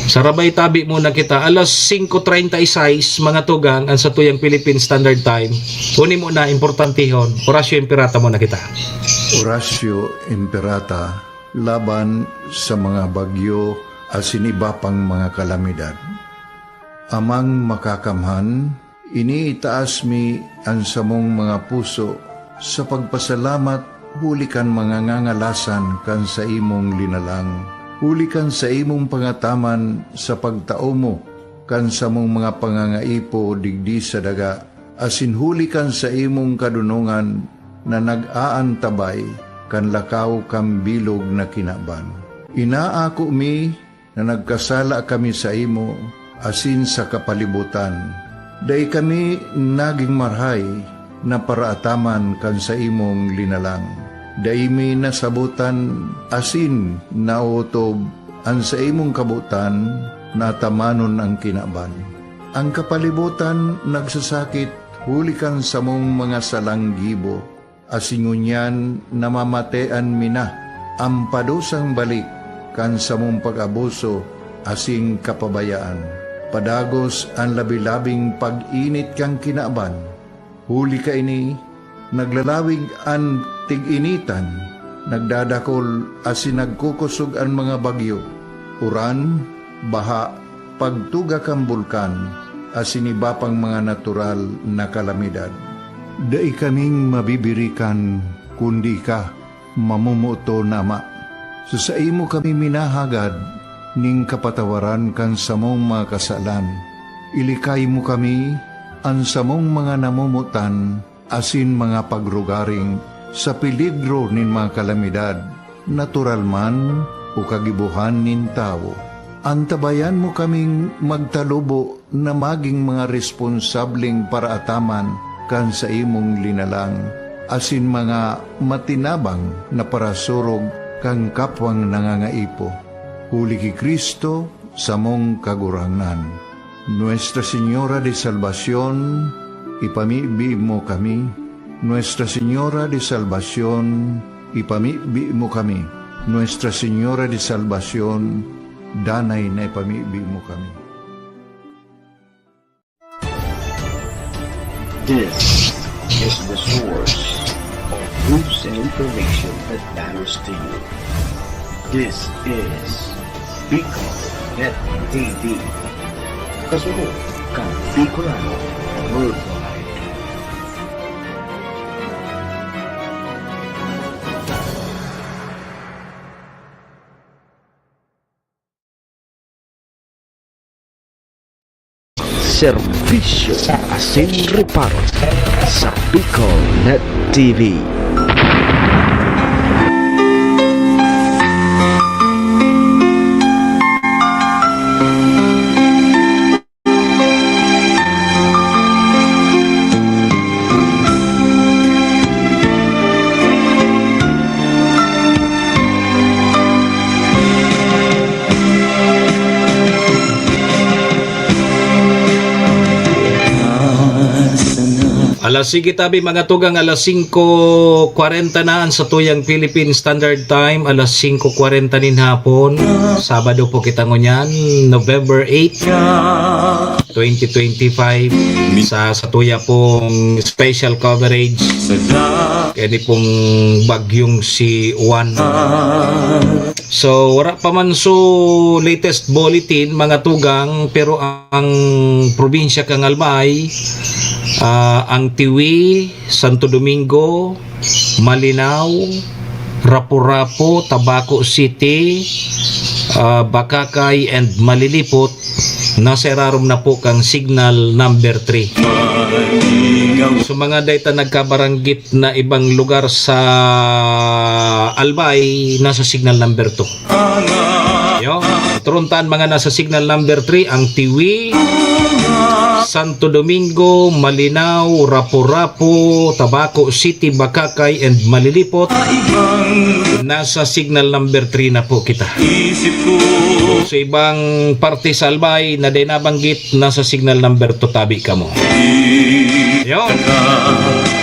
Sarabay tabi muna kita. Alas singko treinta y seis, mga tugang, ang satuyang Philippine Standard Time. Uni mo na, importantehon. Orasyo Imperata muna kita. Orasyo Imperata laban sa mga bagyo asin iba pang mga kalamidad. Amang Makakamhan, iniitaas mi an samong mga puso sa pagpasalamat huli kan mga ngangalasan kan saimong linalang, huli kan saimong pangataman sa pagtao mo kan samong mga pangangaipo digdi sa daga, asin huli kan saimong kadonongan na nag-aantabay kan lakaw kan bilog na kinaban. Inaako mi na nagkasala kami saimo asin sa kapalibotan. Dai kami nagin marahay na paraataman kan saimong linalang. Dai mi nasabotan asin naotob an saimong kabotan na atamanon an kinaban. An kapalibotan nagsasakit huli kan samong mga salang gibo, asin ngunyan namamatean mi na an padusang balik kan samong pag-abuso asin kapabayaan. Padagos an labi-labing pag-init kan kinaban. Huli kaini, naglalawig an tig-initan, nagdadakol asin nagkukosog an mga bagyo, uran, baha, pagtuga kan bulkan, asin iba pang mga natural na kalamidad. Dai kaming mabibirikan kundi ika, mamomoton na Ama. Sa saimo kami minahagad nin kapatawaran kan samong mga kasalan. Ilikay mo kami, an samong mga namomotan, asin mga pagrugaring sa peligro nin mga kalamidad, natural man o kagibohan nin tawo. Antabayan mo kaming magtalubo na magin mga responsableng paraataman kan saimong linalang, asin mga matinabang na parasurog kan kapwang nangangaipo. Huli ki Cristo, samong Kagurangnan. Nuestra Señora de Salvacion, ipamibi mo kami. Nuestra Señora de Salvacion, ipamibi mo kami. Nuestra Señora de Salvacion, danay na ipamibi mo kami. This is the source of news and information that matters to you. This is Bicol Net T V. Kasunod kan Bicolano Worldwide. Serbisyo asin reparo sa Bicol Net T V. Alas sige tabi, mga tugang, alas singko kwarenta na an satuyang Philippine Standard Time, alas singko kwarenta nin hapon. Sabado po kita ngunyan, November eight, twenty twenty-five, sa satuya pong special coverage kani pong bagyong si Juan. So, wala pa man so latest bulletin, mga tugang, pero ang probinsya kan Albay, ah, ang Tiwi, Santo Domingo, Malinao, Rapu-Rapu, Tabaco City, ah, Bacacay, and Malilipot, nasa irarom na po kang signal number three. So, mga dayta nagkabaranggit na ibang lugar sa Albay, nasa signal number two. Yo, turuntan mga nasa signal number three, ang Tiwi, Santo Domingo, Malinao, Rapu-Rapu, Tabaco City, Bacacay, and Malilipot. Nasa signal number three na po kita. So, ibang parte sa Albay na di nabanggit, nasa signal number two tabi kamo. Yo.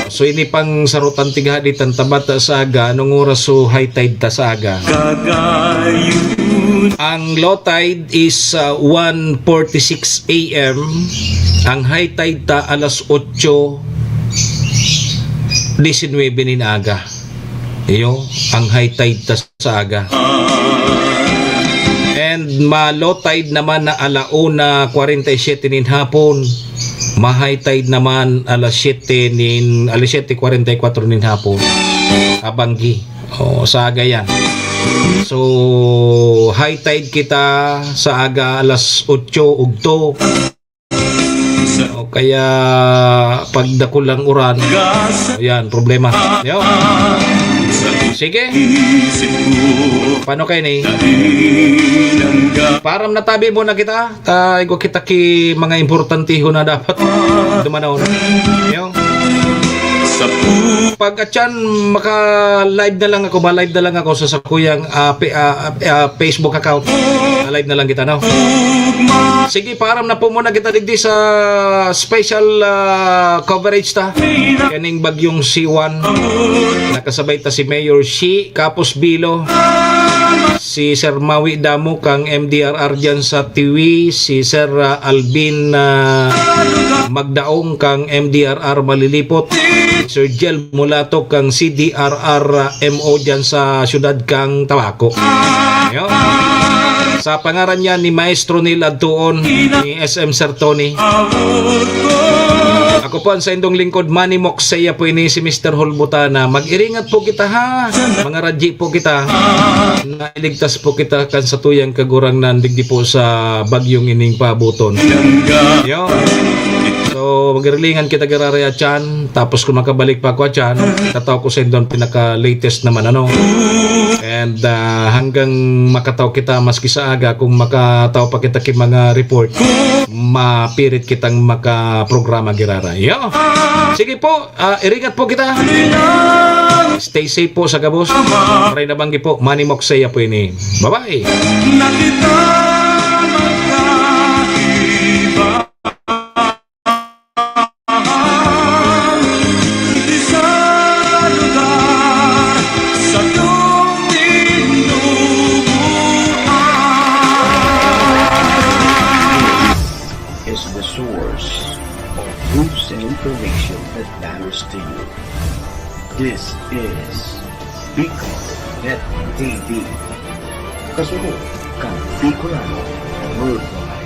So, ini pang sarutan tigha di tan tabata sa aga, anong oras so high tide ta sa aga? Ang low tide is, uh, one forty-six A M. Ang high tide ta alas otso disinwebe nin aga. Iyo, ang high tide ta sa aga. And ma-low tide naman na ala una kwarenta y siyete nin hapon. Ma-high tide naman alas siyete nin, alas siyete kwarenta y kwatro nin hapon. Abanggi. O, sa aga yan. So, high tide kita sa aga alas otso ugto. O kaya, pag dakul ang uran, ayan, problema. Yo. Sige. Paano kayo ni? Param na tabi muna kita. Ta, igwa kita ki mga importantiho na dapat dumanon. Yo. Pag atyan, maka-live na lang ako, ma-live na lang ako sa sakuyang, ah, pe-, ah, ah, Facebook account. Ma-live na lang kita, no? Sige, paaram na po muna kita digdi sa special, ah, coverage ta. Kaning bagyong si Juan. Nakasabay ta si Mayor Shi, Kapos Bilo, si Sir Mawi Damo kang M D R R dyan sa Tiwi, si Sir, ah, Alvin, ah, Magdaong kang M D R R Malilipot, Sir Jel Mulato kang C D R R M O dyan sa siyudad kang Tabaco. Yo. Sa pangaran niya ni Maestro Neil Adtuon, ni S M Sir Tony. Ako po ang saindong lingkod, Manny Moksaya po ini, si Mister Hulbutana. Mag-iringat po kita, ha? Mga radyi po kita. Nailigtas po kita kan satuyang Kagurangnan digdi po sa bagyong ining paaboton. Yo. So, magirilingan kita giraray atyan. Tapos kung makabalik pa ako atyan, tataw ko sa indon pinaka-latest naman, ano. And, ah, hanggang makataw kita, maski sa aga, kung makataw pa kita ki mga report, mapirit kitang makaprograma giraray. Yo. Sige po, ah, iringat po kita. Stay safe po sa gabos. Maray na banggi po, Manny Moksaya po ini. Bye-bye. Is the source of news and information that matters to you. This is Bicol Net T V. Kasunod kan Bicolano Worldwide.